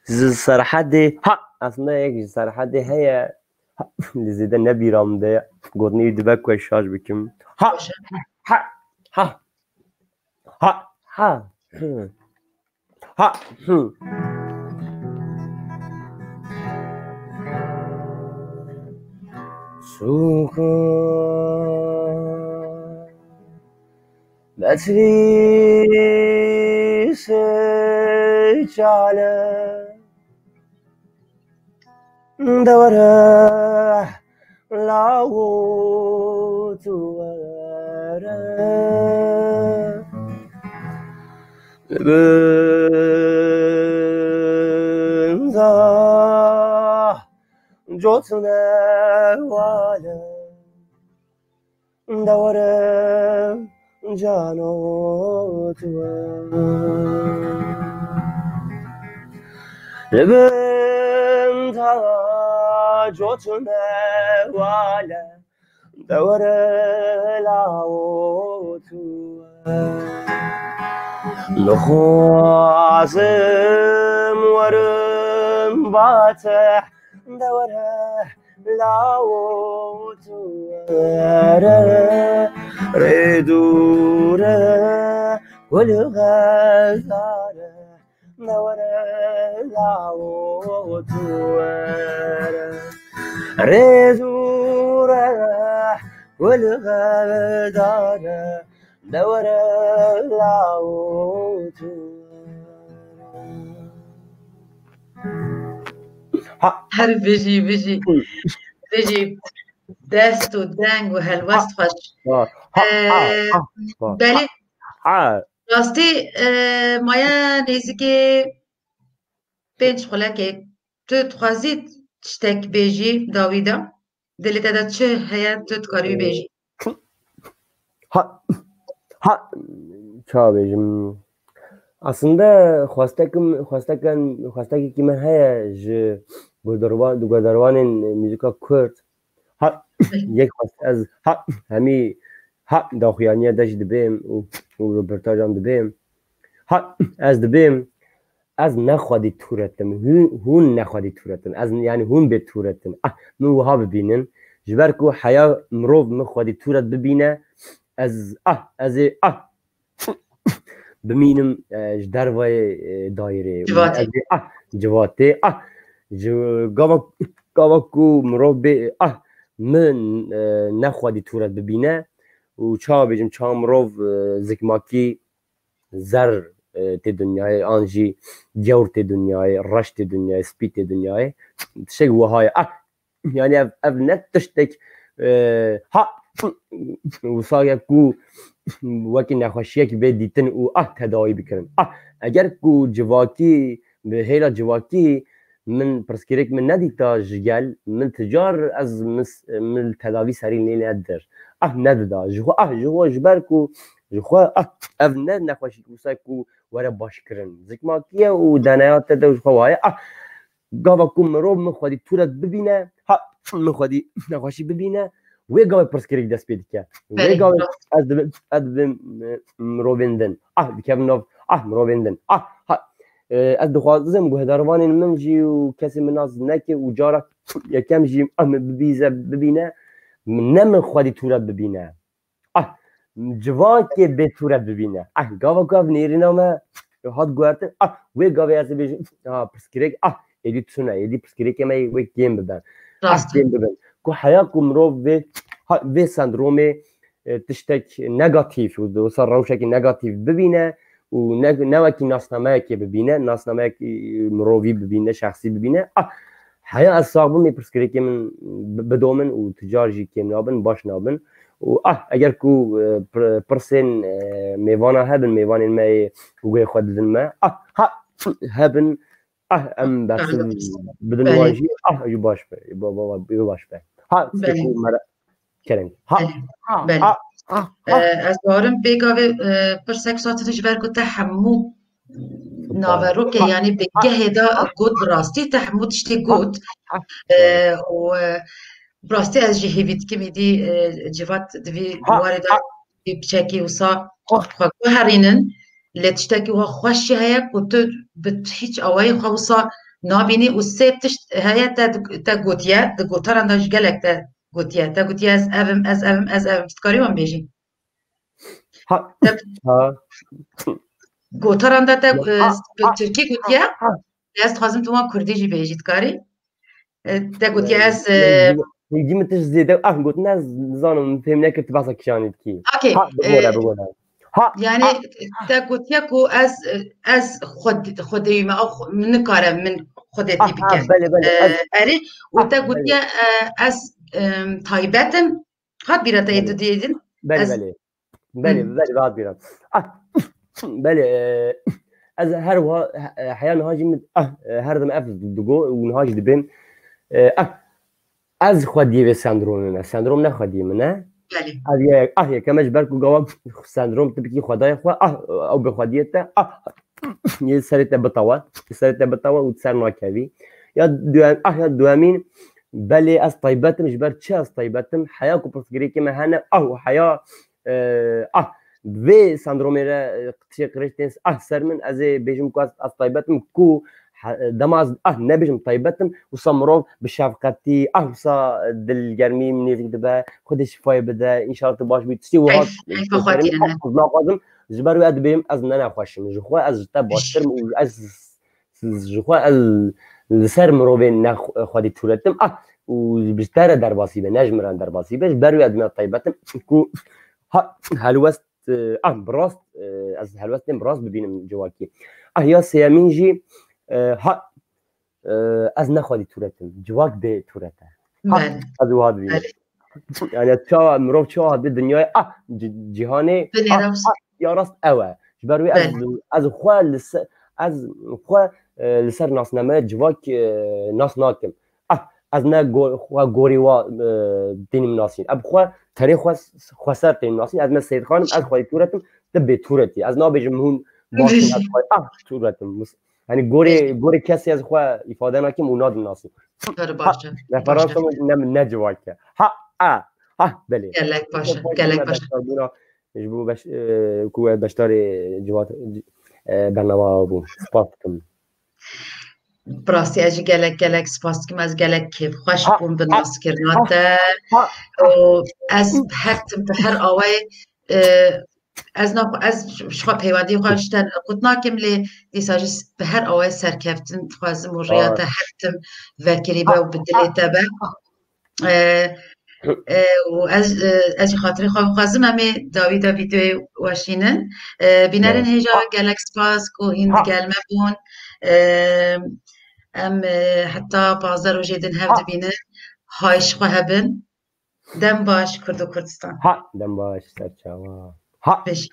Ji Serhedê, ha, aslında yek ji Serhedê heye. Ha, li zêde ne bîra min de ye. Gotinê wî dibe ku ez şaş bikim. Ha, ha, ha. Ha, ha. Hı. Ha, hı. Sûka Betlîsê çale. De were lawo tu were. Li bin za cotine wale. De were cano tu were. Li bin ta cotine wale. De were lawo tu were. Nixwazim werim bateh. De were lawo tu were. Rê dûr e, gul xezar e. De were lawo tu were. Rê dûr e, gul xezar e. De were lawo tu were. Ha. Her bijî, bijî. Bijî. Dest û deng û helwest xweş. Ha, ha, ha, Ee, ha, ha. Belê, Ha. rastî, e, maye nêzîkê pênc xulekê. Tu dixwazî tiştek bêjî dawî de? Dilê te de çi heye, tu dikarî bêjî? Ha, ha, ça bêjim? Aslında xwestekim, xwesteken, xwestekekî me heye ji guhdarwan-, guhdarwanên muzîka Kurd. Ha, yek xwest-, ez, ha, hemî, ha, daxuyaniya de jî dibêm û, û roportajan dibêm. Ha, ez dibêm, ez ne xwedî tûret im. Hûn, hûn ne xwedî tûret in. Ez, yani hûn bê tûret in. Ah, min wiha bibînin. Ji ber ku heya mirov min xwedî tûret bibîne, ez, ah, ez ê, ah, bimînim, e, ji dervayê, e, dayîrê. Civatê. Ez ê, ah, civatê, ah, ji gava, gava ku mirov bê, ah, min, e, ne xwedî tûret bibîne, û çawa bêjim, çawa mirov, e, zikmakî zer, e, tê dinyayê, an jî gewr tê dinyayê, reş tê dinyayê, spî tê dinyayê. Tiştek wiha ye. Ah, yani ev, ev ne tiştek, e, ha, wisa ye ku wekî nexweşiyek bê dîtin û ah tedawî bikirin. Ah, eger ku civakî, bi hêla civakî min pirsgirêk min nedîta ji gel, min ti car ez mis-, min tedavî serî lê nedir. Ah, nedida. Ji xwe, ah, ji xwe, ji ber ku ji xwe, ah, ev ne nexweşî wisa ku were baş kirin. Zikmakî ye û D N A te de ji xwe waye. Ah, gava ku mirov min xwedî tûret bibîne, ha, min xwedî nexweşî bibîne, wê gavê pirsgirêk dest pê dike. Wê Belê, gavê rast. ez dibim, ez dibim, e, mirovên din. Ah, dikevim nav, ah, mirovên din. Ah, ha, e, ez dixwazim guhdarvanên min jî û kesê min nas neke û cara yekem jî, ah, min bibîze, bibîne, min ne min xwedî tûret bibîne. Ah, civakê bêtûret bibîne. Ah, gava ku ev nêrîna me hat guhertin. Ah, wê gavê ez ê bêjim, ha, pirsgirêk, ah, êdî tune, êdî pirsgirêkê me yê wê kêm bibe. Ah, Rast e. kêm bibin. Ku heya ku mirov vê, ha, vê sendromê, e, tiştek negatîf û wisa rewşekî negatîf bibîne û ne, ne wekî nasnameyekê bibîne, nasnameyekî mirovî bibîne, şexsî bibîne. Ah, heya ez sax bim, ê pirsgirêkê min bi-, bidomin û ti car jî kêm nabin, baş nabin. Û, ah, eger ku, e, pir-, pirsên, e, mêvana hebin, mêvanên me yê wê xwe didin me, ah, ha, hebin, ah, em bersiv Anladım. bidin Belê. wan jî, ah, jî baş be, ba-, ba-, ba-, baş be. Ha, Belê. tiştekî mera-, kerem. Ha, Belê. ha, Belê. ha, ha, Ee, ha. ez barim pêka vê, e, pirsek satin ji ber ku te hemû Süper. naverokê, Ha, yani bi ha. gehê de Ha. got bi rastî, te hemû tiştê Ha. got. Ha. Ee, û, e, bi rastî ez jî hêvî dikim, îdî, e, Civat di vî Ha. warê de Ha. vî piçekî wisa Oh. xwe guherînin. Lê tiştekî wa xweş jî heye ku tu bi hîç awayî xwe wisa nabînî û sê tişt heye te, te gotiye, di gotaran de ji gelek te gotiye. Te gotiye ez ev im, ez ev im, ez ev im. Tu dikarî wan bêjî? Ha. Te Ha. gotaran de te, Ha. e, bi Ha. tirkî gotiye. Ha. Ez dixwazim tu wan kurdî jî bêjî, dikarî? E, te gotiye ez, e, Hingî min tişt zêde, ah, gotin ez nizanim, fêm nekir tu behsa kîjanî dikî. Okey, Ha, bigore, e, bigore. Ha, yani ha, te gotiye ku ez, ez xwe, xwe deyîme, ew xwe, min nikare min xwedê ha, tî ha, bike. belê, belê, E, ez, erê, û ha, te belê. gotiye, e, ez, em, taybet im. Hat bîra te yê Belê. tu diyê din? Belê, Ez belê. Belê, Hı. belê, rahat bîra. Ah, belê, e, ez her wiha, e, heya niha jî min, ah, e, her dem ev digo û niha jî dibêm. E, ah, ez xwediyê vê sendromê me. Sendrom ne xwediyê min e. Belê. Ev ye, ah, yekeme ji ber ku gava sendrom tu bikî xwedayê xwe, ah, ew bi xwediyê te, ah, yê serê te bitawe, serê te bitawe û tu ser nakevî. Ya duem-, ah, ya duemîn, belê ez taybet im, ji ber çi ez taybet im? Heya ku pirsgirêkê me hene, ah, û heya, e, ah, vê sendromê re, e, qitişê qirêj tên, ah, ser min, ez ê bêjim ku ez, ez taybet im, ku he-, dema ez, ah, nebêjim taybet im, wisa mirov bi şefqetî, ah, wisa dilgermî min nêzîk dibe, Xwedê şifayê bide, înşallah tu baş bî. Tiştê wiha Heyf, heyfa xwe tîrine. Ah, ez naxwazim, ji ber wê ez dibêm, ez ne nexweş im. Ji xwe ez ji te baştir im û ez, ji xwe ez li ser mirovên ne xwedî tûret im. Ah, û ji te re derbasî be, ne ji min re derbasî be. Ji ber wê ez dibêm taybet im ku ha, helwest, eh, ah, bi rast, eh, ez helwestên bi rast bibînim civakî. Ah, ya sêyemîn jî, eh, ha, e, ez ne xwedî tûret im. Civak bê tûret e. Ha, Belê. ez wiha dibînim. Belê. Yani çawa, mirov çawa hatibê dinyayê, ah, ci-, cîhanê, Binê ah, rast. ah, ya rast ew e. Ji ber wê ez, Belê. ez xwe li se-, ez xwe, e, li ser nasnameya civak, e, nas nakim. Ah, ez ne go-, xwe gorî wa, e, tênim nasîn. Ez xwe tenê xwe, xwe ser tênim nasîn. Ez me Seyid Xan im, ez xwedî tûret im, tu bê tûret î. Ez nabêjim hûn baş in, ez xwe, ah, tûret im. Mis-, Yanî gorê, Peki. gorê kesê ez xwe îfade nakim û nadim nasî. Pir baş e. Referansa min ne, ne civak e. Ha, a, ha, belê. Gelek baş e, Gelek gelek baş e. beşdarbûna ji bo beş-, e, ku we beşdarê civat, e, bernama bû. Spas dikim. Bi rastî ez jî gelek, gelek spas dikim. Ez gelek kêfxweş Ha, bûm bi ha, naskirina ha, te. ha, ha. Û ez her tim bi her awayê, e, Ez naxwe-, ez ji xwe peywendiyê xwe ji te qut nakim, lê dîsa jî s-, bi her awayê serkeftin dixwazim û rêya Aa. te her tim vekirî be û bi dilê te be. Ee, E, û ez, e, ez jî xatirê xwe bixwazim, em ê dawî de vîdeoyê weşînin. E, bînerên hêja, gelek spas ku hîn di gel me bûn. E, em, e, heta pazdeh rojê din hev dibînin. Hay ji xwe hebin. Dem baş, Kurd û Kurdistan. Ha, dem baş, serçawa. Ha. Beşî.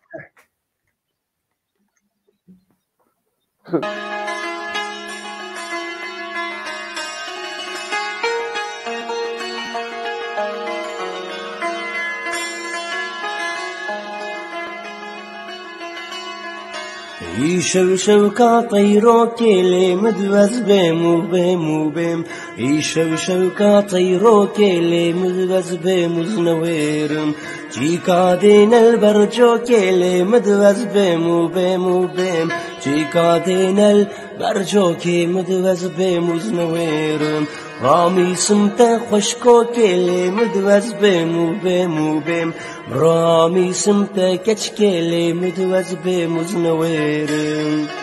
Îşev şewka teyrokê lê min diwez bêm û bêm û bêm. Îşev şewka teyrokê lê min diwez bêm û zinewêrim. Çîka dêne li ber cokê lê min diwez bêm û bêm û bêm. Çîka dêne li ber cokê min diwez bêm û zinewêrim. Ramîsim te xweşkokê lê min diwez bêm û bêm û bêm. Ramîsim te keçikê lê min diwez bêm û zinewêrim.